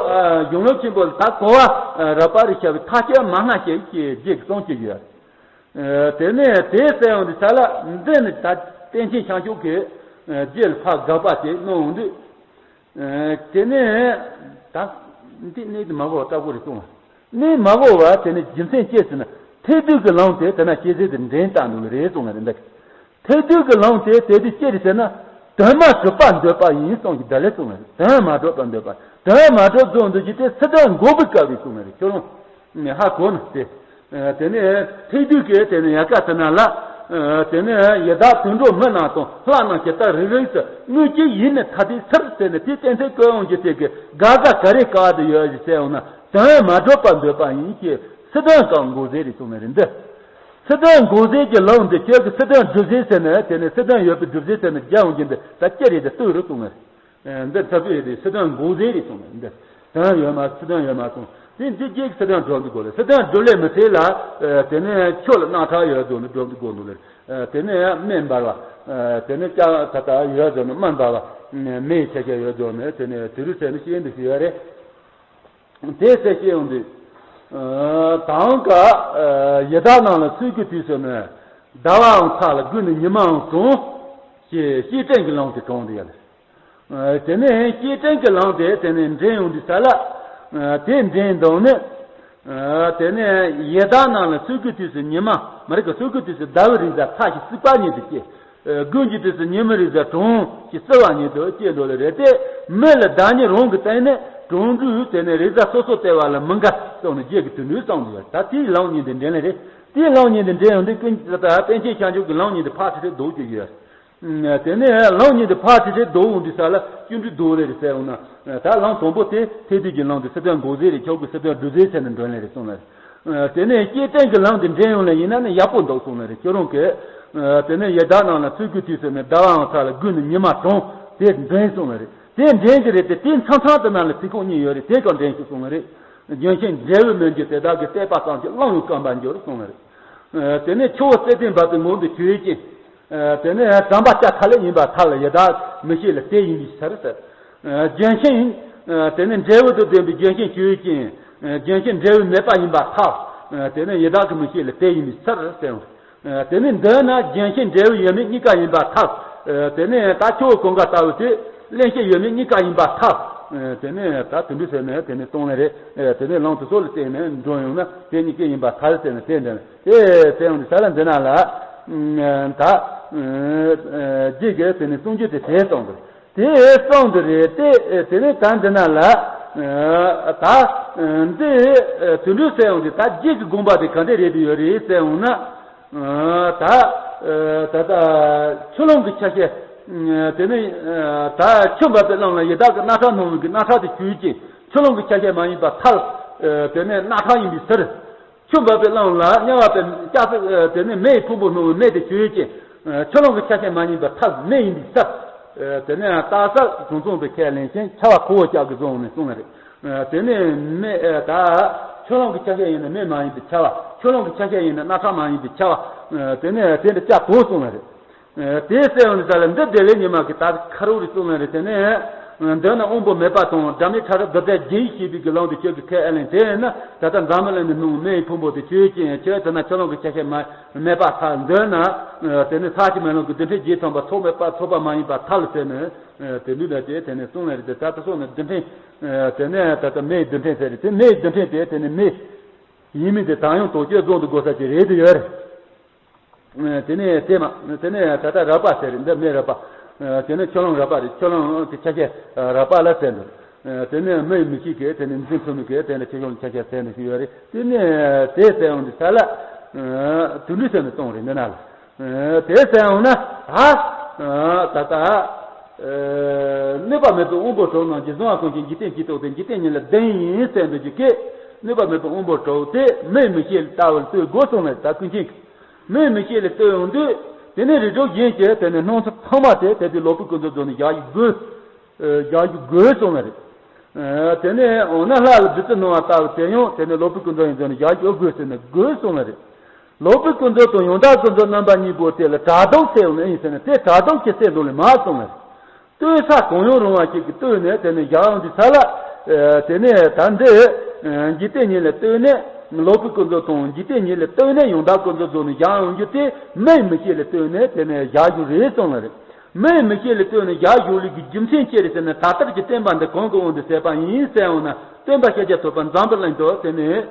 གཞུང་ལུགས་ཆེན་པོ་ལ་ད་གོ་བ་རགས་པ་རེ་བྱ་བའི་ཐ་སྙད་མ་སྔ་ཞེས་ཀྱི་རྗེས་ཀྱི་གསུང་གཅིག་ཡོད། དེ་ནས་དེ་གསལ་ཡོང་དུས་ས་ལ་འདི་ནི་ད་པཎ་ཆེན་བྱང་ཆུབ་ཀྱི་རྗེ་ལ་ཕར་དགག་པ་དེ་གནང་འོང་དུས། དེ་ནས་ད་འདི་གནས་དེ་མ་གོ་བ་ལྟ་བུ་རེད་གསུངས་པ། གནས་མ་གོ་བ་དེ་ནི་རྒྱུ་མཚན་ཅི་ཟེར་ན་ཐེག་བསྡུས་ཀྱི་ལམ་དེ་དེ་ན་སྐྱེ་ཚེ་དེ་འདྲེན་བཏང་འདུག་ལེ་རེད་གསུངས་པ་རེད་འདི། ཐེག་བསྡུས་ཀྱི་ལམ་དེ་དེ་དུས་ཅི་རེད་ཟེར་ན། དོན་མ་གྲུབ་པར་འདོད་པ་ཡིན་གསུངས་ཀྱི་བརྡ་ལས་གསུངས་པ་རེད། དོན་མ་གྲུབ་པར་འདོད་པ། དོན་མ་གྲུབ་རྫོགས་འདོད་ཀྱི་དེ་སྲིད་དོན་འགོག་པའི་སྐབས་རེད་གསུངས་པ་རེད་ཁྱོད་རང་། ཧ་གོ་ན་དེ། དེ་ནས་ཐེག་བསྡུས་ཀྱི་དེ་ནས་ཡལ་ག་དེ་ན་ལ། དེ་ནས་ཡི་དྭགས་དུད་འགྲོ་མི་རྣམས་དང་ལྷ་རྣམས་ཇི་ལྟར་རིགས་རིགས་སུ་དངོས་ཀྱི་ཡུལ་ནི་ཐ་དད་ཟེར་དེ་ནས་དེ་གཏན་ཚིགས་བཀོད་ཡོང་རྒྱུ་དེ་གི་དགག་སྒྲ་ག་རེ་བཀག་དུ་ཡོད་ཞེས་ཟེར་ཡོང་ན་དོན་མ་གྲུབ་པར་འདོད་པ་ཡིན་ཞེས་སྲིད་དོན་གང་འགོག་ཟེར་རེད་གསུངས་པ་རེད་འདི། སྲིད་དོན་འགོག་ཟེར་གྱི་ལམ་འདི་ཁྱོད་ཀྱི་སྲིད་དོན་སྒྲུབ་ཟེར་ཟེར་ནས་དེ་ནས་སྲིད་དོན་ཡོད་པའི་སྒྲུབ་ཟེར་ཟེར་ནས་རྒྱ་འོང་གྱི་འདི་ད་ཅི་རེད་དེ་ལྟོས་རུ་གསུངས་ནས། འདི་ཚ་པོའི་རེད་སྲིད་དོན་འགོག་ཟེར་རེད་གསུངས་ནས་འདི། དོན་ཡོད་མ་སྲིད་དོན་ཡོད་མ་གསུངས་དེ་འདི་རྗེས་ཀྱི་སྲིད་དོན་སྒྲུབ་འདི་དགོས་ལ་སྲིད་དོན་སྒྲུབ་ལས་མི་ཚེ་ལ། དེ་ནས་ཁྱོད་ལ་རྣག་ཁྲག་ཡོད་དོ་ནི་སྒྲུབ་འདི་དགོས་འདུག་ལ། དེ་ནས་སྨན་འབར་བ། དེ་ནས་ལྕགས་ད་ལྟ་ཡོད་དོ་ནི་སྨན་འབར་བ། མེའི་ཆ་ཤས་ཡོད་དོ་ནི་དེ་ནས་དུ་རུ་ཟེར་ནི་ཤེས་འདི་ཤེས་ཡོད་རེད། དེ་ཚེ་སྐྱེ་ཡོང་དུས། དང་ག་ཡི་དྭགས་རྣམས་ལ་གསོད་ཀྱི་དུས་སུ་ནི། ཟླ་བའང་ཚ་ལ་དགུན་ནི་ཉི་མའང་གྲང་། ཞེས་བཤེས་སྤྲིང་གི་ལམ་དེ་དྲངས་ཏེ་ཡ་ལ། དེ་ནས་བཤེས་སྤྲིང་གི་ལམ་དེ་དེ་ནས་འདྲེན་ཡོང་དུས་ས་ལ། དེ་འདྲེན་དང་ནི། དེ་ནས་ཡི་དྭགས་རྣམས་ལ་གསོད་ཀྱི་དུས་སུ་ཉི་མ་མ་རིག་གི་གསོད་ཀྱི་དུས་སུ་ཟླ་བའི་རིགས་བཟའ་ཚ་ཞིང་བསིལ་བ་ཉིད་དུ་སྐྱེ། དགུན་གྱི་དུས་སུ་ཉི་མའི་རིགས་བཟའ་གྲང་ཞིང་བསིལ་བ་ཉིད་དུ་སྐྱེ་འགྲོ་ལེ་རེད་དེ། མི་ལ་ཟླ་ཉི་རང་གི་སྟེང་ནས་གྲང་དུས་དེ་ནས་རིགས་བཟའ་སོ་སོ་སྟེར་བ་ལ་མི་དགའ་གསུངས་ནས་རྗེས་ཀྱི་དུས་འགྲོའི་གསུངས་ཡོད། ད་དེའི་ལམ་གཉིས་དེ་འདྲེན་ལེ་རེད། དེའི་ལམ་གཉིས་དེ་འདྲེན་ཡོང་དུས་ཀུན་གྱི་ད་པཎ་ཆེན་བྱང་ཆུབ་ཀྱི་ལམ་གཉིས་དེ་ཕར་ཁྲིད་ཁྲིད་ལྡོག་གི་ཡོད། དེ་ནས་ལམ་གཉིས་དེ་ཕར་ཁྲིད་ཁྲིད་རྡོ་འོང་དུས་ས་ལ་ཅུང་འདྲི་རྡོ་ལེ་རེ་ཟེར་འོང་ན། ད་ལམ་དང་པོ་དེ་ཐེག་བསྡུས་ཀྱི་ལམ་དེ་སྲིད་དོན་འགོག་རྫས་རེ་ཁྱོད་ཀྱི་སྲིད་དོན་སྒྲུབ་རྫས་ཟེར་ནས་འདོན་ལེ་རེ་གསུངས་ལ། དེ་ནས་སྐྱེས་བསྟན་གྱི་ལམ་དེ་འདྲེན་ཡོང་ལེ་ཡིན་ན་ནི་ཡག་པོ་འདུག་གསུངས་ལེ་རེ། ཁྱོད་རང་གིས་དེ་ནས་ཡི་དྭགས་རྣམས་ལ་ཚུར་རྒོལ་དུས་ཟེར་ནས་ཟླ་བའང་ཚར་ལ་རྒོལ་ནས་ཉི་མ་གྲོངས་དེ་འདྲེན་གསུངས་ལེ་རེ། དེ་འདྲེན་གྱི་རེད་དེ་དེ་མཚམས་མཚམས་དེ་ན་ལ་ཚིག་ཁོག་གཉིས་ཡོད་རེད། དེ་གང་འདྲེན་ཞིག་གསུངས་ལེ་རེ། རྒྱུན་ཆེན་འབྲས་བུ་མི་འགྱུར་དེ་དག་གི་བསྟན་པ་གསུམ་གྱི་གླང་ཡང་སྐམ་པར་འགྱུར་གསུངས་ལེ་རེད། དེ་ནས་ཆུ་བོ་གསེར་ལྡན་འབབ་པའི་ངང་དུ་ཆོས་ཅན། དེ་ནས་དྲན་པ་བསྐྱེད་ཐབས་ལས་ཡིན་པར་ཐལ། ཡི་དྭགས་མི་ཤེས་ལ་དེ་ཡིན་པའི་ཕྱིར་ཟེར། རྒྱུན་ཆེན། དེ་ནས་འབྲས་བུ་དང་ལྡན་པའི་རྒྱུན་ཆེན་ཆོས་ཅན། རྒྱུན་ཆེན་འབྲས་བུ་མེད་པ་ཡིན་པར་ཐལ། དེ་ནས་ཡི་དྭགས་ཀྱི་མི་ཤེས་ལ་དེ་ཡིན་པའི་ཕྱིར་ཟེར། དེ་ནས་འདོད་ན་རྒྱུན་ཆེན་འབྲས་བུ་ཡོད་མེད་གཉིས་ཀ་ཡིན་པར་ཐལ། དེ་ནས་ད་ཆུ་བོ་གང་ག་ལྟ་བུ་དེ་བླན་ཆེན་ཡོད་མེད་གཉིས་ཀ་ཡིན་པར་ཐལ། དེ་ནས་ད་དུད་འགྲོ་ཟེར་ནས་དེ་ནས་གཏོང་ལེ་རེད། དེ་ནས་ལམ་དུ་སོགས་ལ་བརྟེན་ནས་འགྲོ་ཡོང་ན་དེ་གཉིས་ཀ་ཡིན་པར་ཐལ་ཟེར་ནས་དེ་འདྲ་དེ་ཟེར་ཡོང་དུས་ས་ལ་འདི་ན་ལ་ད་རྗེ་གིས་དེ་ནས་གསུང་རྒྱུ་དེ་དེ་གསུངས་འདུག་དེ་གསུངས་འདུག་རེད་དེ། དེ་ནས་ད་འདི་ན་ལ་ད་འདི་དུད་འགྲོ་ཟེར་ཡོང་དུས་ད་རྗེ་གི་དགོངས་པ་དེ་ག་འདྲ་རེད་དུ་ཡོད་རེད་ཟེར་ཡོང་ན། ད་ད་ད་ཆུ་ཀླུང་གི་ཆ་ཤས། དེ་ནས་ད་ཆུ་འབབ་པའི་ཀླུང་ལ་ཡི་དྭགས་ཀྱི་རྣག་ཁྲག་སྣང་བའི་གི་རྣག་ཁྲག་དེ་ཆོས་ཅན། ཆུ་ཀླུང་གི་ཆ་ཤས་མ་ཡིན་པར་ཐལ། དེ་ནས་རྣག་ཁྲག་ཡིན་པའི་ཕྱིར། ཆུ་འབབ་པའི་ཀླུང་ལ་དམྱལ་བ་དང་སྐྱ་སེར་དེ་ནས་མེ་ཡི་ཕུང་པོ་སྣང་བའི་མེ་དེ་ཆོས་ཅན། ཆུ་ཀླུང་གི་ཆ་ཤས་མ་ཡིན་པར་ཐལ། མེ་ཡིན་པའི་ཕྱིར། དེ་ནས་རྟགས་གསལ་གྲུབ་མཚུངས་དང་ཁས་ལེན་ཞིང་འཆར་བ་ཁོ་བོ་ལྕགས་ཀྱི་བཟོ་འོང་ནས་གསུངས་ལེ་རེད། དེ་ནས་མེ་ད་ཆུ་ཀླུང་གི་ཆ་ཤས་ཡིན་ན་མེ་མ་ཡིན་པའི་འཆར་བ། ཆུ་ཀླུང་གི་ཆ་ཤས་ཡིན་ན་རྣག་ཁྲག་མ་ཡིན་པའི་འཆར་བ། དེ་ནས་དེ་འདྲ་ལྕགས་དོ་གསུངས་ལེ་རེད། དེ་གསལ་བ་ནི་ས་ལ་འདི་བདེ་བའི་ཉི་མ་གི་ད་ཁ་རོག་རེ་གསུངས་ལེ་རེད། དེ་ནས་འདོད་ན་དབང་པོ་མེད་པ་དང་སྒྲ་མེད་ཕྲ་རབ་རྡོ་རྗེ་བཞི་པའི་གི་ལམ་དུ་ཆོས་ཀྱི་ཁས་ཨེ་ལེན། དེ་ཡིན་ན་ད་ལྟ་འཛམ་བུ་གླིང་ནས་སྣང་མེ་ཡི་ཕུང་པོ་དེ་ཆོས་ཅན། ཆོས་དེ་ན་ཆུ་ཀླུང་གི་ཆ་ཤས་མ་མེད་པར་ཐལ། འདོད་ན་དེ་ནི་ས་གཞི་མེ་རླུང་གི་རྡུལ་ཕྲན་བརྒྱད་ཐམ་པ་ཚོགས་མེད་པར་ཚོགས་པ་མ་ཡིན་པར་ཐལ་ཟེར་ནས། དེ་འདྲ་དེ་དེ་ནས་གསུངས་ལེ་རེད། དེ་ད་ལྟ་སོང་ནས་རྡུལ་ཕྲན། དེ་ནས་ད་ལྟ་མེ་ཡི་རྡུལ་ཕྲན་ཟེར་རེད། དེ་མེ་ཡི་རྡུལ་ཕྲན་དེ་དེ་ནས་མེ་ཡིན་མིན་དེ་ད་ཡང་དོགས་གཅོད་རྫོང་དུ་དགོས་ས་ཅིག་རེད་དུ་ཡོད་རེད། དེ་ནས་དེ་མ་དེ་ནས་ད་ལྟ་རགས་པ་ཟེར་རེད། འདི་མེ་རགས་པ། དེ་ནས་ཆུ་ཀླུང་རགས་པ་རེད། ཆུ་ཀླུང་གི་ཆ་ཤས་རགས་པ་ལ་ཟེར་འདུག་དེ་ནས་མི་ཡི་མི་ཤེས་ཀྱི་དེ་ནས་འཛིན་ཐུབ་མི་གི་དེ་ནས་ཆུ་ཀླུང་གི་ཆ་ཤས་ཟེར་འདུག་ཞུ་ཡོད་རེད། དེ་ནས་དེ་ཟེར་ཡོང་དུས་ས་ལ་དུད་འགྲོ་ཟེར་ནས་གཏོང་རེད། འདི་ན་ལ་དེ་ཟེར་ཡོང་ན་ད་ད་ལྟ་གནོད་པ་མེད་པའི་དབང་པོ་དྲུག་རྣམས་ཀྱིས་གཟུང་བ་ཀུན་ཤེས་འཇིག་རྟེན་སྤྱི་ལྡོག་སྟེ་འཇིག་རྟེན་ཉིད་ལ་ལྡན་ཡིན་ཟེར་འདུག་རྒྱུ་སྐད། གནོད་པ་མེད་པའི་དབང་པོ་དྲུག་དེ་མི་ཡི་མི་ཤེས་ལྟ་བུར་ལྟོས་དགོས་གསུངས་ནས། ད་ཀུན་མཁྱེན་གྱིས་མི་ཡི་མི་ཤེས་ལ་ལྟོས་ཡོང་དུས་དེ་ནས་རིགས་དྲུག་གཞན་གྱི་དེ་ནས་སྣང་ཚུལ་ཚང་མ་དེ་དེ་དུས་ལོག་པའི་ཀུན་རྫོབ་རྫོགས་ནས་བཞག་རྒྱུ་དགོས། བཞག་རྒྱུ་དགོས་གསུངས་ནས་རེད། དེ་ནས་འོ་ན་ལྷ་ལ་བདུད་རྩི་སྣང་བ་ལྟ་བུ་དེ་ཡང་དེ་ནས་ལོག་པའི་ཀུན་རྫོབ་ཡིན་ཟེར་ནས་བཞག་རྒྱུ་དགོས་ཟེར་ནས་དགོས་གསུངས་ནས་རེད། ལོག་པའི་ཀུན་རྫོབ་དང་ཡང་དག་ཀུན་རྫོབ་རྣམ་པ་གཉིས་པོ་དེ་ལ་གྲགས་ལྡོག་ཟེར་ཡོང་ནི་ཡིན་ཟེར་ནས། དེ་གྲགས་ལྡོག་གི་སེལ་འདུག་ལས་མ་གསུངས་ནས། ལྟོས་ས་གང་ཡང་རུང་བ་ཞིག་གིས་ལྟོས་ནས་དེ་ནས་བཞག་ཡོང་དུས་ས་ལ། དེ་ནས་ད་འདི་འཇིག་རྟེན་ཉིད་ལ་ལྟོས་ནས་ལོག་པའི་ཀུན་རྫོབ་དང་འཇིག་རྟེན་ཉིད་ལ་ལྟོས་ནས་ཡང་དག་ཀུན་རྫོབ་རྫོགས་ནས་བཞག་ཡོང་རྒྱུ་དེ་མི་ཡི་མི་ཤེས་ལ་ལྟོས་ནས་དེ་ནས་བཞག་རྒྱུ་རེད་གསུངས་ལ་རེད། མི་ཡི་མི་ཤེས་ལ་ལྟོས་ནས་བཞག་རྒྱུ་ལས་ཀྱི་རྒྱུ་མཚན་ཅི་རེད་ཟེར་ན། ད་ལྟར་གྱི་བསྟན་པ་འདི་གང་གི་དབང་དུ་བྱས་པ་ཡིན་ཟེར་ཡོང་ན། སྟོན་པ་ཤཱཀྱ་ཐུབ་པ་འཛམ་བུ་གླིང་དུ་དེ་ནས་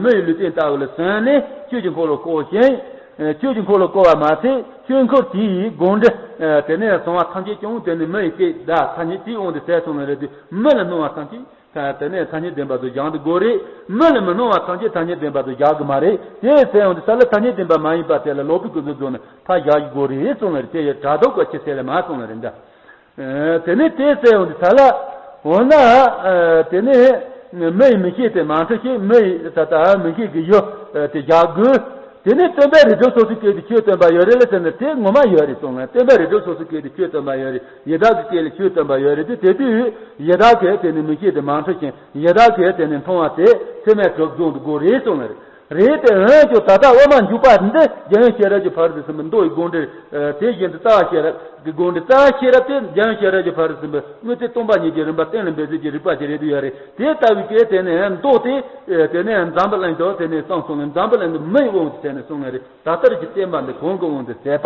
མི་ཡི་ལུས་རྟེན་ལྟ་བུ་ལ་བྱོན་ནས་ཆོས་ཀྱི་འཁོར་ལོ་བསྐོར་ཞིང་། ཆོས་ཀྱི་འཁོར་ལོ་བསྐོར་བ་མ་ཟད་ཆོས་འཁོར་དེའི་སྒོ་འདྲེན་དེ་ནས་སོང་བ་ཐམས་ཅད་ཀྱང་དེ་ནས་མི་ཡི་སྐད་བརྡ་ཐ་སྙད་དེའི་དབང་དུ་བྱས་སོང་ནི་རེད་དུས། མི་ལ་སྣང་བ་ཐམས་ཅད་དེ་ནས་ཐ་སྙད་ལྡན་པ་དུ་སྦྱང་དུ་དགོས་རེད། མི་ལ་མི་སྣང་བ་ཐམས་ཅད་ཐ་སྙད་ལྡན་པ་དུ་སྦྱང་གི་མ་རེད། དེ་ཟེར་ཡོང་དུས་ས་ལ་ཐ་སྙད་ལྡན་པ་མ་ཡིན་པ་དེ་ལ་ལོག་པའི་ཀུན་རྫོབ་རྫོགས་ནས་ཕར་བཞག་དགོས་རེད་གསུངས་ལ་རེད། དེ་ཡི་གྲགས་ལྡོག་གི་ཕྱིར་ཟེར་ལ་མ་གསུངས་ལ་རེད་འདྲ། དེ་ནས་དེ་ཟེར་ཡོང་དུས་ས་ལ། འོ་ན། དེ་ནས་མི་ཡི་མི་ཤེས་དེ་མ་འཁྲུལ་ཞིང་མི་ཡི་ད་ལྟ་མི་ཤེས་ཀྱི་ཡུལ་དེ་བཞག་དགོས། དེ་ནས་སྟོན་པས་རིགས་དྲུག་སོ་སོའི་སྐད་དུ་ཆོས་སྟོན་པ་ཡོད་རེད་ལ་ཟེར་ན་དེ་ངོ་མ་ཡོད་རེད་གསུངས་ལ། སྟོན་པས་རིགས་དྲུག་སོ་སོའི་སྐད་དུ་ཆོས་སྟོན་པ་ཡོད་རེད། ཡི་དྭགས་ཀྱི་སྐད་ལ་ཆོས་སྟོན་པ་ཡོད་རེད་དེ། དེ་དུས་ཡི་དྭགས་ཀྱི་དེ་ནས་མི་ཤེས་དེ་མ་འཁྲུལ་ཞིང་ཡི་དྭགས་ཀྱི་དེ་ནས་མཐོང་བ་དེ་ཚད་མས་གྲུབ་སྦྱོང་དུ་དགོས་རེད་གསུངས་ལ་རེད། རེད་དེ་འོན་ཀྱང་ད་ལྟ་དབུ་མ་འཇུག་པ་འདི་རྒྱལ་ཡུམ་ཤེས་རབ་ཀྱི་ཕ་རོལ་ཏུ་ཕྱིན་པའི་མདོ་ཡི་དགོངས་འགྲེལ། དེ་བཞིན་དུ་རྩ་བ་ཤེས་རབ་ཀྱི་དགོངས་འགྲེལ། རྩ་བ་ཤེས་རབ་དེ་རྒྱལ་ཡུམ་ཤེས་རབ་ཀྱི་ཕ་རོལ་ཏུ་ཕྱིན་པའི་དངོས་རྫས་སྟོང་པ་ཉིད་ཀྱི་རིགས་པ་གཏན་ལ་འབེབས་ཚུལ་གྱི་རིགས་པ་ཞིག་རེད་དུ་ཡོད་རེད། དེ་ལྟ་བུའི་སྐད་དེ་ནས་མདོ་དེ་དེ་ནས་འཛམ་བུ་གླིང་དུ་དེ་ནས་གསུངས་སོང་ནས། འཛམ་བུ་གླིང་དུ་མི་ཡི་དབང་དུ་བྱས་ནས་གསུངས་ནས་རེད། ད་ལྟར་གྱི་བསྟན་པ་འདི་གང་གི་དབང་དུ་བྱས་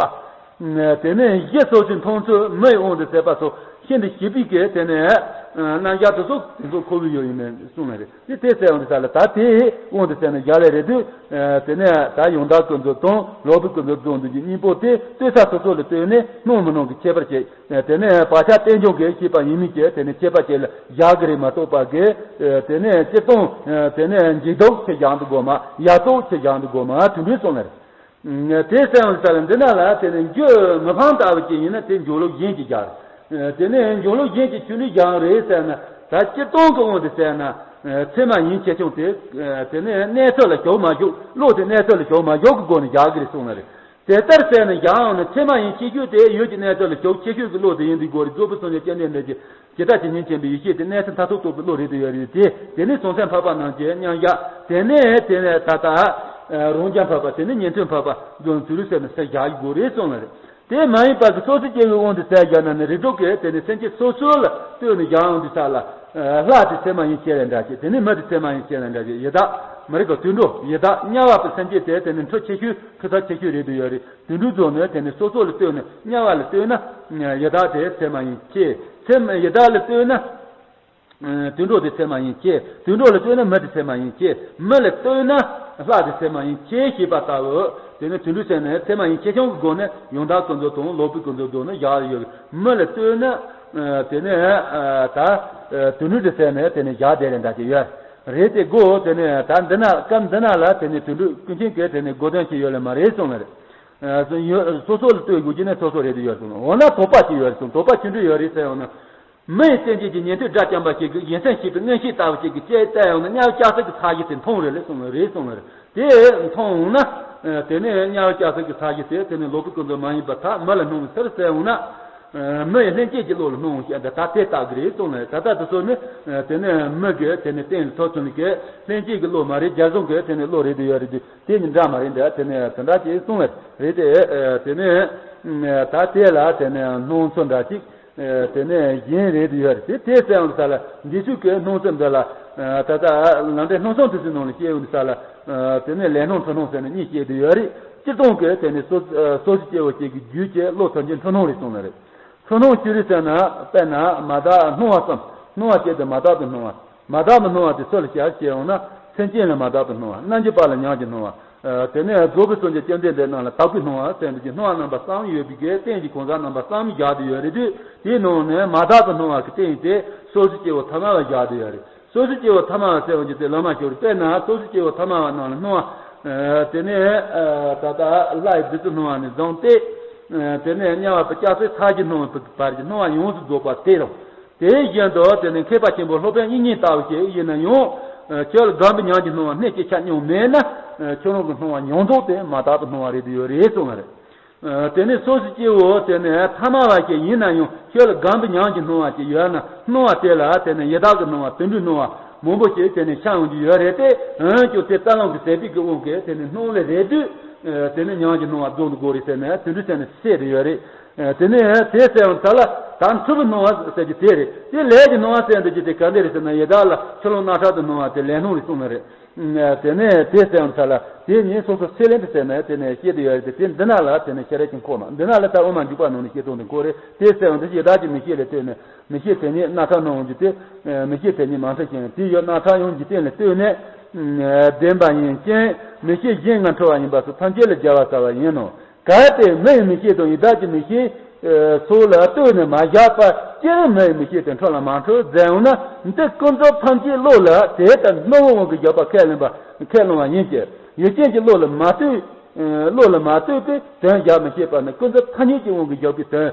པ། དེ་ནས་གཞི་སོ་སོའི་མཐོང་ཚུལ་མི་ཡི་དབང་དུ་བྱས་པ་སོགས་ཤིན་ཏུ་ཞིབ་པའི་སྐད་དེ་ནས་རྣམ་གཞག་དེ་སོགས་དེ་ཚོ་ཁོ་བོའི་ཡུལ་ཡིན་མིན་གསུངས་ནས་རེད། དེ་དེ་ཟེར་ཡོང་དུས་ས་ལ་ད་དེའི་དབང་དུ་བྱས་ནས་བཞག་ལེ་རེད་དུས། དེ་ནས་ད་ཡང་དག་ཀུན་རྫོབ་དང་ལོག་པའི་ཀུན་རྫོབ་རྫོགས་འདུག་གི་གཉིས་པོ་དེ་ལྟོས་ས་སོ་སོ་ལ་ལྟོས་ནས་སྣང་མི་སྣང་གི་ཁྱད་པར་བྱས། དེ་ནས་བག་ཆགས་རྟེན་འབྱུང་གི་ཤེས་པ་ཡིན་མིན་གྱི་དེ་ནས་ཁྱད་པར་བྱས་ལ་བཞག་གི་རེད་མ་གཏོགས་པ་གི། དེ་ནས་སྤྱིར་བཏང་དེ་ནས་འཇུག་ལྡོག་ཆེ་བཞག་འདུག་དགོས་མ། ཡ་ལྡོག་ཆེ་བཞག་འདུག་དགོས་མ། དུད་འགྲོའི་གསུང་ལ་རེད། དེ་ཟེར་བ་ལྟར་འདི་ན་ལ་དེ་ནི་འགྱུར་མི་ཕམ་ལྟ་བུ་ཅིག་ཡིན་ན་དེ་འཇུག་ལུགས་གཞན་གྱིས་སྦྱར། དེ་ནི་འཇུག་ལུགས་གཞན་གྱིས་ཆུ་ལུགས་སྦྱར་རེད་ཟེར་ན། ད་སྤྱིར་བཏང་གི་དབང་དུ་བྱས་ན། ཚད་མ་ཡིན་ཁྱད་ཆོས་དེ། དེ་ནི་གནས་ཚུལ་ལ་ཞུགས་མ་ཞུགས། བློ་དེ་གནས་ཚུལ་ལ་ཞུགས་མ་ཞུགས་ཀྱི་སྒོ་ནས་སྦྱར་གི་རེད་གསུངས་ནི་རེད། དེ་ལྟར་བྱས་ན་སྦྱར་ཡང་ནི་ཚད་མ་ཡིན་ཁྱད་ཆོས་དེ་ཡུལ་གྱི་གནས་ཚུལ་ལ་ཞུགས་ཁྱད་ཆོས་ཀྱི་བློ་དེ་ཡིན་དུས་སྒོ་རེད། རྫོགས་པའི་སངས་རྒྱས་བཅོམ་ལྡན་འདས་ཀྱི་ཇི་ལྟ་ཇི་སྙེད་མཁྱེན་པའི་ཡེ་ཤེས་དེ་གནས་ཚུལ་མཐར་ཐུག་རྟོགས་པའི་བློ་རེད་དུ་ཡོད་རེད་དེ། དེ་ནས་བྱང་སེམས་འཕགས་པ་རྣམས་ཀྱི་མཉམ་གཞག་དེ་ནས་དེ་ནས་ད་ལྟ་རང་རྐྱ་འཕགས་པ། དེ་ནས་ཉན་ཐོས་འཕགས་པ་འདོན་དུས་རུ་ཟེར་ནས་ཟེར་བཞག་དགོས་རེད་གསུངས་ལ་རེད། དེ་མ་ཡིན་པ་གི་སོ་སོ་སྐྱེ་བོའི་དབང་དུ་བྱས་བཞག་ན་ནི་རིགས་དྲུག་གི་དེ་ནས་སེམས་ཅན་སོ་སོ་ལ་ལྟོས་ནས་སྦྱར་ཡོང་དུས་ས་ལ། ལྷ་དེ་ཚད་མ་ཡིན་ཁྱད་ལས་འདྲ་ཅིག་དེ་ནས་མི་དེ་ཚད་མ་ཡིན་ཁྱད་ལས་འདྲ་ཅིག་ཡི་དྭགས་མི་རིགས་པ་དུད་འགྲོ་ཡི་དྭགས་དམྱལ་བ་པའི་སེམས་ཅན་དེ་དེ་ནས་འཁྲུལ་ཆེ་ཤོས་འཁྲུལ་ཚད་ཆེ་ཤོས་རེད་དུ་ཡོད་རེད། དུད་འགྲོ་ཚོ་ནི་དེ་ནི་སོ་སོ་ལ་ལྟོས་ནས་དམྱལ་བ་ལ་ལྟོས་ན། ཡི་དྭགས་དེ་ཚད་མ་ཡིན་ཁྱད། ཚད་མ་ཡི་དྭགས་ལ་ལྟོས་ན། དུད་འགྲོ་དེ་ཚད་མ་ཡིན་ཁྱད། དུད་འགྲོ་ལ་ལྟོས་ན་མི་དེ་ཚད་མ་ཡིན་ཁྱད། མི་ལ་ལྟོས་ན་ལྷ་དེ་ཚད་མ་ཡིན་ཁྱད་ཞེས་པ་ལྟ་བུ། དེ་ནི་དུད་འགྲོ་ཟེར་ནས་ཚད་མ་ཡིན་ཁྱད་ཆོས་ཀྱི་སྒོ་ནས་ཡང་དག་ཀུན་རྫོབ་དང་ལོག་པའི་ཀུན་རྫོབ་སྒོ་ནས་བཞག་ཡོད། མི་ལ་ལྟོས་ན། དེ་ནི་ད་དུད་འགྲོ་དེ་ཟེར་ནས་དེ་ནི་བཞག་བསྡད་རེད་འདྲ་ཅིག་ཡོད་རེད་དེ། སྒོ་དེ་ནི་ད་འདི་ན་སྐབས་འདི་ན་ལ་དེ་ནི་དུད་འགྲོ་ཀུན་མཁྱེན་གྱིས་དེ་ནི་སྒོ་དོན་ཅི་ཡོད་ལ་མ་རེད་གསུངས་ལ་རེད། སོ་སོ་ལ་ལྟོས་དགོས་ཀྱི་ནི་སོ་སོ་རེད་དུ་ཡོད་གསུངས། འོ་ན་དོགས་པ་ཅི་ཡོད་གསུངས། དོགས་པ་ཅི་འདྲ་ཡོད་རེད་ཟེར་ཡོང་ན། མི་ཡི་བསྟན་བཅོས་ཀྱི་ཉན་ཐོས་དགྲ་བཅོམ་པ་ཞིག་གིས་ཡིད་སེམས་ཤེས་པའི་མངོན་ཤེས་ལྟ་བུ་ཅིག་གིས་དཔྱད་བལྟས་ཡོང་ན་དམྱལ་བ་སྐྱ་སེར་གྱི་ས་གཞི་དེ་མཐོང་རེད་ལེ་གསུངས་ལ་རེད་གསུངས་ལ་རེད། དེ་མཐོང་ཡོང་ན། དེ་ནས་དམྱལ་བ་སྐྱ་སེར་གྱི་ས་གཞི་དེ་དེ་ནས་ལོག་པའི་ཀུན་རྫོབ་མ་ཡིན་པར་ཐལ། མི་ལ་སྣང་བའི་ཕྱིར་ཟེར་ཡོང་ན། མི་ཡི་ལྷན་སྐྱེས་ཀྱི་བློ་ལ་སྣང་བ་ཞིག་ད་ལྟ་དེ་ལྟ་གི་རེད་གསུངས་ལ་རེད། ད་ལྟ་དེ་ཚོ་ནི། དེ་ནས་མི་གི་དེ་ནས་རྟེན་ལ་ཐོབ་ཚུལ་ནི་གི་ལྷན་སྐྱེས་ཀྱི་བློ་མ་རེད། རྒྱལ་བཟང་གི་དེ་ནས་བློ་རེད་དུ་ཡོད་རེད་དུས་དེ་གཉིས་འདྲ་མ་རེད་འདྲ་དེ་ནས་དེ་འདྲ་ཅིག་གསུངས་ལ་རེད་དེ། དེ་ནས་ད་དེ་ལ་དེ་ནས་སྣང་ཚུལ་འདྲ་ཅིག་དེ་ནས་གཞན་རེད་དུ་ཡོད་རེད་དེ། དེ་ཟེར་ཡོང་ས་ལ་འདི་ཚོ་གི་སྣང་ཚུལ་འདི་ལ། ད་ལྟ་ལམ་འབྲས་སྣང་སྟོང་དེ་ཚོའི་ནང་ལ་སྐྱེ་ཡོང་ས་ལ། དེ་ནས་ལས་སྣང་འཁྲུལ་སྣང་ཟེར་ནས་གཉིས་སྐྱེ་དུ་ཡོད་རེད། སྤྱིར་བཏང་གི་དེ་ནས་སོ་སོ་སྐྱེ་བོ་གཅིག་གི་རྒྱུད་ཀྱི་བློ་ཐམས་ཅད་འཁྲུལ་སྣང་རེད་གསུངས་ལ་རེད། འཁྲུལ་སྣང་ཅི་རེད་ཟེར་ན། དཔེར་ན་མ་དག་སྣང་བ་ཙམ། སྣང་བ་སྐྱེ་དུས་མ་དག་པའི་སྣང་བ། མ་དག་པའི་སྣང་བ་དེ་སུ་ལ་ཞར་སྐྱེ་འོང་ན། སེམས་ཅན་ལ་མ་དག་པའི་སྣང་བ། རྣམ་འབྱེད་པ་ལ་ཉམས་ཀྱི་སྣང་བ། དེ་ནས་རྫོགས་པའི་སངས་རྒྱས་བཅོམ་ལྡན་འདས་རྣམས་ལ་དག་པའི་སྣང་བ་ཟེར་འདུག་གི་སྣང་བ་རྣམ་པ་གསུམ་ཡོད་པའི་གི་རྟེན་གྱི་གང་ཟག་རྣམ་པ་གསུམ་བཞག་དུ་ཡོད་རེད་དུས། དེའི་ནང་ནས་མ་དག་པའི་སྣང་བ་གི་རྟེན་དེ་སོ་སོ་སྐྱེ་བོ་ཐ་མལ་བ་བཞག་དུ་ཡོད་རེད། སོ་སོ་སྐྱེ་བོ་ཐ་མལ་བ་ཟེར་བ་ཅིག་དེ་ལམ་མ་ཤོར་རེད། དཔེར་ན་སོ་སོ་སྐྱེ་བོ་ཐ་མལ་བ་རྣམས་ལ་སྣང་བ། དེ་ནས་ད་ལྟ་ལྷ་ཡི་བདུད་རྩི་སྣང་བ་ནས་བཟུང་སྟེ། དེ་ནས་དམྱལ་བ་པའི་སྐྱ་སེར་ས་གཞི་སྣང་བའི་བར་གྱི་སྣང་བ་ཡོངས་སུ་རྫོགས་པ་དེ་དང་། དེ་བཞིན་དུ་དེ་ནས་མཁས་པ་ཆེན་པོ་སློབ་དཔོན་དབྱིག་གཉེན་ལྟ་བུ་ཞིག་ཡིན་ན་ཡང་། ཁྱོད་ལ་སྒོམ་པའི་ཉམས་ཀྱི་སྣང་བ་སྣེ་གཅིག་ཆ་མཉམ་མེད་ན། ཁྱོད་རང་གི་སྣང་བ་ཡོངས་རྫོགས་དེ་མ་དག་པའི་སྣང་བ་རེད་དུ་ཡོད་རེད་གསུངས་པ་རེད། དེ་ནས་སོ་སོ་སྐྱེ་བོ་དེ་ནས་ཐ་མལ་བ་ཞིག་ཡིན་ན་ཡང་ཁྱོད་ལ་སྒོམ་པའི་ཉམས་ཀྱི་སྣང་བ་ཞིག་ཡོད་ན་སྣང་བ་དེ་ལ་དེ་ནས་ཡི་དྭགས་ཀྱི་སྣང་བ་དུད་འགྲོའི་སྣང་བ་མང་པོ་ཞིག་དེ་ནས་ཤར་ཡོང་གི་ཡོད་རེད་དེ། འོན་ཀྱང་དེ་རྩ་རླུང་གི་ཟད་པའི་གི་དབང་གིས་དེ་ནས་སྣང་ལས་རེད་དུས། དེ་ནས་ཉམས་ཀྱི་སྣང་བ་རྫོགས་འགྲོ་གི་རེད་ཟེར་ནས་དུད་འགྲོ་ཟེར་ནས་བཤད་དེ་ཡོད་རེད། དེ་ནས་དེ་ཟེར་ཡང་ད་ལ་ད་འཁྲུལ་པའི་སྣང་བ་ཟེར་གྱི་དེ་རེད། དེ་ལས་ཀྱི་སྣང་བ་ཟེར་འདུག་ཀྱི་དེ་ག་འདྲ་རེད་ཟེར་ན་ཡི་དྭགས་ལ་ཆུ་ཀླུང་རྣག་ཁྲག་ཏུ་སྣང་བ་དེ་ལས་སྣང་རེད་གསུངས་ནི་རེད། དེ་ནས་དེ་ཟེར་ཡང་ད་ལ་དེ་ཉིད་སོ་སོ་སེ་ལེན་དུ་ཟེར་ནས་དེ་ནས་བཤད་དེ་ཡོད་རེད་དེ། དེ་འདི་ན་ལ་དེ་ནས་ཤེས་རབ་ཀྱི་འཁོར་ན་འདི་ན་ལ་ད་དབུ་མ་འཇུག་པ་ནང་ནས་བཤད་སྟངས་དེ་འཁོར་རེད། དེ་ཟེར་ཡང་འདི་ཡི་དྭགས་ཀྱི་མིག་ཤེས་ལ་ལྟོས་ནས། མིག་ཤེས་དེ་ཉིད་རྣག་ཁྲག་སྣང་བ་འཇུག་སྟེ། མིག་ཤེས་དེ་ཉིད་མ་འཁྲུལ་ཞིང་དེ་ཡི་རྣག་ཁྲག་ཡང་འཇིག་རྟེན་ལ་ལྟོས་ནས། ལྡན་པ་ཡིན་ཅིང་མིག་ཤེས་གཞན་ལྔ་འཁྲུལ་བ་ཡིན་པ་སོགས་ཐམས་ཅད་ལ་སྦྱར་བར་བྱ་བ་ཡིན་ནོ། གལ་ཏེ་མི་ཡི་མིག་ཤེས་དང་ཡི་དྭགས་ཀྱི་མིག་ཤེས་སོགས་ལ་ལྟོས་ནས་མ་བཞག་པར་སྤྱིར་མི་ཡི་མིག་ཤེས་དེ་འཁྲུལ་ལ་མ་འཁྲུལ་མཛད་འོང་ན། འདི་ཀུན་རྫོབ་ཐམས་ཅད་བློ་ལ་དེ་ལྟར་སྣང་བའི་དབང་གིས་བཞག་པ་ཁས་ལེན་པ་ཁས་བླངས་པ་ཡིན་གྱི། ཡུལ་ཅན་གྱི་བློ་ལ་མ་ལྟོས། བློ་ལ་མ་ལྟོས་པས་དོན་བཞག་མི་ཤེས་པ་ནི་ཀུན་རྫོབ་ཐ་སྙད་ཀྱི་དབང་གིས་བཞག་པའི་དོན་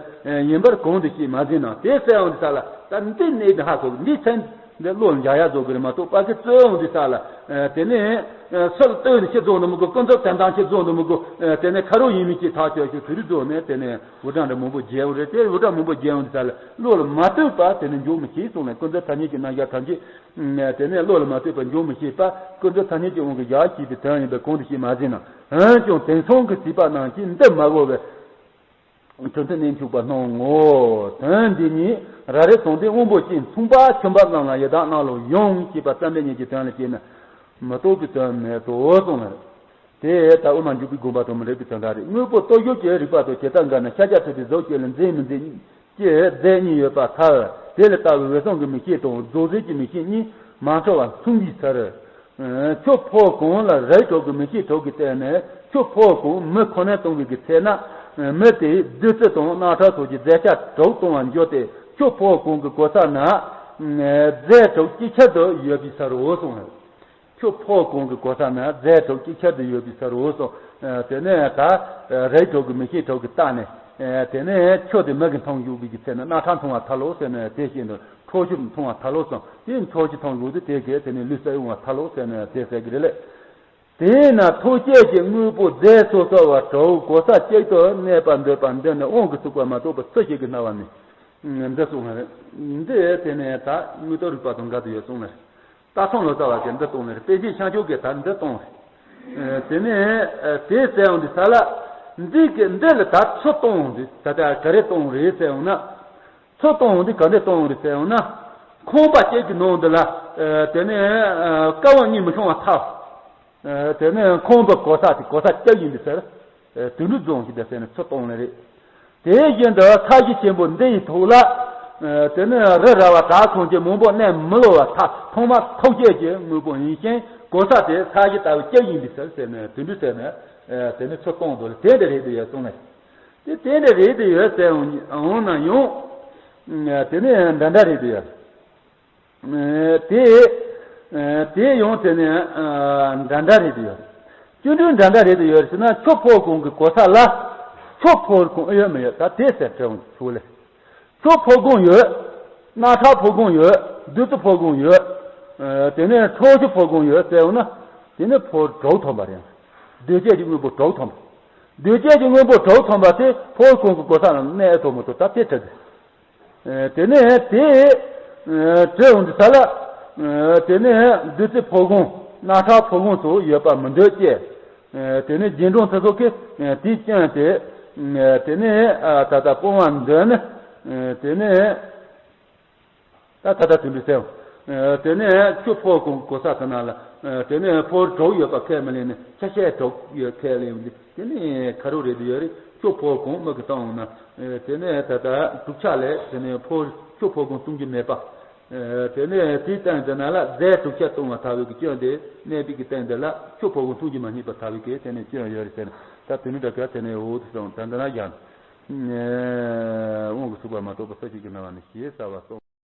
ཡིན་པར་གོང་དུ་ཞེས་མ་ཟིན་ན། དེ་ཟེར་འོང་དུས་ས་ལ་ད་འདི་གནད་འདི་ཧ་གོ་གི། འདི་ཚན་འདི་བློ་ལ་འཇགས་ཡ་བཟོ་གི་རེད་མ་གཏོགས་པ་གི་རྩོད་འོང་དུས་ས་ལ། དེ་ནས་སུ་ལ་ལྟོས་ནས་ཤེས་རྫོགས་འདུག་མི་དགོས། ཀུན་རྫོབ་དོན་དམ་ཤེས་རྫོགས་འདུག་མི་དགོས། དེ་ནས་ཁ་རོག་ཡིན་མིན་གྱི་ཐག་གཅོད་ཞུ་དུས་རིག་རྫོགས་ནས་དེ་ནས་འུར་སྒྲ་འདྲ་མང་པོ་རྒྱལ་འོང་རེད། དེ་འུར་སྒྲ་མང་པོ་རྒྱལ་འོང་དུས་ས་ལ་བློ་ལ་མ་ལྟོས་པ་དེ་ནས་འཇོག་མི་ཤེས་གསུངས་ནས། ཀུན་རྫོབ་ཐ་སྙད་ཀྱི་རྣམ་གཞག་ཐམས་ཅད། དེ་ནས་བློ་ལ་མ་ལྟོས་པར་འཇོག་མི་ཤེས་པ་ཀུན་རྫོབ་ཐ་སྙད་ཀྱི་དབང་གིས་བཞག་ཞེས་པའི་དོན་ཡིན་པས་གོང་དུ་ཞེས་མ་ཟིན་ན། འོན་ཀྱང་དེང་སང་གི་བྱིས་པ་རྣམས་ཀྱིས་འདི་མ་གོ་བས་ཁྲིམས་མཐུན་གནས་འཆུག་པ་སྣང་ངོ་། དོན་འདི་ཉིད་ར་རི་ཟངས་ལྡན་དབང་པོ་ཅན་མཚུངས་པ་ཆུན་པ་རྣམས་ལ་ཡི་དྭགས་རྣམས་ལ་ཡང་ཞེས་པ་བསམ་པའི་ཉིད་ཀྱི་དོན་ལ་སྐྱེས་ན་མི་རྟོགས་པའི་དོན་མེད་དོ་གསུངས་ལ། དེ་ལྟ་བུ་མ་འཇུག་པའི་དགོངས་པ་དང་མི་འགྲིག་པའི་དོན་དག་རེད། དངོས་པོ་རྟོགས་བྱ་གི་རིགས་པ་དང་བྱེ་བྲག་འགའ་ན་ཤཱཀྱ་ཐུབ་པའི་གཟུགས་ཅན་ལ་མཛེས་མི་མཛེས་ཀྱི་རྫས་གཉིས་ཡོད་པར་ཐལ། དེ་ལ་ལྟ་བུའི་འོད་བཟང་གི་མིག་ཤེས་དང་རྫོགས་བྱེད་ཀྱི་མིག་ཤེས་གཉིས་མ་འཁྲུལ་བར་མཚུངས་པའི་ཕྱིར། ཆོས་འཕགས་གང་ལ་རིགས་དྲུག་གི་མིག་ཤེས་དྲུག་གིས་བལྟས་ནས་ཆོས་འཕགས་གང་མི་ཁོ་ནར་གཏོང་བའི་གི་ཚེ་ན། མི་དེས་བདུད་རྩི་དང་རྣག་ཁྲག་སོགས་ཀྱི་རྫས་ཆ་དྲུག་གཏོང་བར་འགྱུར་ཏེ། ཆོས་འཕགས་གང་གི་གོ་ས་ན་རྫས་དྲུག་ཅིག་ཆར་དུ་ཡོད་པའི་ཕྱིར་རོ་གསུངས། ཆོས་འཕགས་གང་གི་གོ་ས་ན་རྫས་དྲུག་ཅིག་ཆར་དུ་ཡོད་པའི་ཕྱིར་རོ་གསུངས། དེ་ནས་ད་རེག་གྲོགས་ཀྱི་མིག་ཤེས་གྲོགས་ཀྱིས་བལྟས་ནས། དེ་ནས་ཆུ་དེ་མིག་གིས་འཐུང་བཅུག་པའི་གི་ཚེ་ན་རྣག་ཁྲག་འཐུང་བ་ཐལ་ལོ་ཟེར་ནས་དེ་བཞིན་དུ་ཁྲག་ཆུ་འཐུང་བ་ཐལ་ལོ་གསུངས། དེ་ཁྲག་ཆུ་འཐུང་བཅུག་དུས་དེ་གས་དེ་ནས་ལུས་རྩལ་ཡོང་བ་ཐལ་ལོ་ཟེར་ནས་དེ་ཟེར་གི་རེད་ལེ། དེས་ན་ཐུགས་བསྐྱེད་ཀྱི་དངོས་པོ་རྫས་ཚོགས་བསགས་པ་དྲུག་གོ་ས་གཅིག་ཏུ་གནས་པར་འདོད་པ་འདི་ནི་དབང་གིས་ཚུགས་པ་མ་གཏོགས་པ་སུ་ཞིག་གིས་སྨྲ་བ་ནི། འདི་གསུངས་ལེ། འདི་དེ་ནས་ད་དངོས་སྟོབས་རིག་པ་དང་འགལ་དུ་ཡོད་གསུངས་ལེ། རྟ་ཚང་ལོ་ཙཱ་བ་གིས་འདི་གཏོང་ནས་རེད། པཎ་ཆེན་ཤཱཀྱ་གིས་ད་འདི་གཏོང་རེད། དེ་ནས་དེ་ཟེར་ཡོང་དུས་ས་ལ། འདི་གི་འདི་ལ་ད་ཚུར་གཏོང་འདི་ད་ལྟ་ག་རེ་གཏོང་རེད་ཟེར་ཡོང་ན། ཚུར་གཏོང་འདི་ག་འདྲ་གཏོང་རེད་ཟེར་ཡོང་ན། ཁང་པ་གཅིག་གི་ནང་འདི་ལ། དེ་ནས་ཀ་བ་གཉིས་མི་ཤོང་བ་ཐལ། དེ་ནས་ཁང་པའི་གོ་ས་དེ་གོ་ས་གཅིག་ཡིན་པའི་ཕྱིར། དུད་འགྲོ་རྫོང་ཞིག་དེ་ཟེར་ནས་ཚུར་གཏོང་ནི་རེད། དེ་བཞིན་དུ་ས་གཞི་ཆེན་པོ་འདི་ཡི་ཐོག་ལ། དེ་ནས་རི་ར་བ་བྲག་ཁུང་ཆེན་མང་པོ་གནས་མི་ལོ་བ་ཐ་ཐོག་མ་ཐུགས་བསྐྱེད་ཀྱི་དངོས་པོ་ཡིན་ཞིང་གོ་ས་དེ་ས་གཞི་ལྟ་བུ་སྐྱེ་ཡིན་པའི་ཕྱིར་ཟེར་ནས་དུད་འགྲོ་ཟེར་ནས། དེ་ནས་ཚུར་གཏོང་དགོས་ལ་དེ་འདྲ་རེད་དུ་ཡོད་གསུངས་ནས། དེ་དེ་འདྲ་རེད་དུ་ཡོད་ཟེར་འོང་ན་ཡང་། དེ་ནས་འདྲ་འདྲ་རེད་དུ་ཡོད། དེ། དེ་ཡང་དེ་ནས་འདྲ་འདྲ་རེད་དུ་ཡོད། སྐྱེ་འགྲོའི་འདྲ་འདྲ་རེད་དུ་ཡོད་ཟེར་ན་ཆུ་ཕོར་གང་གི་གོ་ས་ལ། ཆུ་ཕོར་གང་ཡོད་མི་ཡོད་ད་དེ་ཟེར་དྲི་བ་ཞུ་ལེ། ཆུ་ཕོར་གང་ཡོད། རྣག་ཁྲག་ཕོར་གང་ཡོད། བདུད་རྩི་ཕོར་གང་ཡོད། དེ་ནས་ཁྲག་ཆུ་ཕོར་གང་ཡོད་ཟེར་ཡོང་ན། དེ་ནས་ཕོར་དྲུག་ཐོན་པ་རེད། འདོད་བྱེད་ཀྱི་དངོས་པོ་དྲུག་ཐོན་པ། འདོད་བྱེད་ཀྱི་དངོས་པོ་དྲུག་ཐོན་པ་དེ་ཕོར་གང་གི་གོ་ས་ལ་གནས་ཐུབ་མི་ཐུབ་ད་དེ་དྲི་དགོས། དེ་ནས་དེ། དྲི་འོང་དུས་ས་ལ། དེ་ནས་བདུད་རྩི་ཕོར་གང་རྣག་ཁྲག་ཕོར་གང་སོགས་ཡོད་པ་མི་འདོད་ཅེས། དེ་ནས་རྗེས་འབྲང་ཚོ་སོགས་ཀྱིས་དེའི་སྐྱོན་དེ། དེ་ནས་ད་ལྟ་སྤོང་བར་འདོད་ནི། དེ་ནས་ད་ད་ལྟ་དུད་འགྲོ་ཟེར། དེ་ནས་ཆུ་ཕོར་གང་གོ་ས་དེ་ན་ལ། དེ་ནས་ཕོར་དྲུག་ཡོད་པ་ཁས་མི་ལེན་ནས་ཆ་ཤས་དྲུག་ཡོད་ཁས་ལེན་དེ་ནས་ཁ་རུ་རེད་དུ་ཡོད་རེད། ཆུ་ཕོར་གང་མི་གི་བཏང་འོང་ན། དེ་ནས་ད་ལྟ་དྲུག་ཆ་ལས་དེ་ནས་ཕོར་ཆུ་ཕོར་གང་བཏུང་རྒྱུ་མེད་པ། དེ་ནས་དེའི་སྟེང་དེ་ན་ལ་རྫས་དྲུག་ཆ་བཏུང་བ་ཐལ་བའི་གི་སྐྱོན་དེ་གནས་པའི་གི་སྟེང་དེ་ལ་ཆུ་ཕོར་གང་བཏུང་རྒྱུ་མ་རྙེད་པ་ཐལ་བའི་གི་དེ་ནས་སྐྱོན་ཡོད་རེད་ཟེར་ན། ད་དེ་ནས་ད་ག་དེ་ནས་འོ་དེ་སོང་ད་འདི་ན་ཡང་། དབང་གིས་ཚུགས་པ་མ་གཏོགས་པ་སུ་ཞིག་གིས་སྨྲ་བ་ནི་ཞེས་བྱ་བ་གསུངས།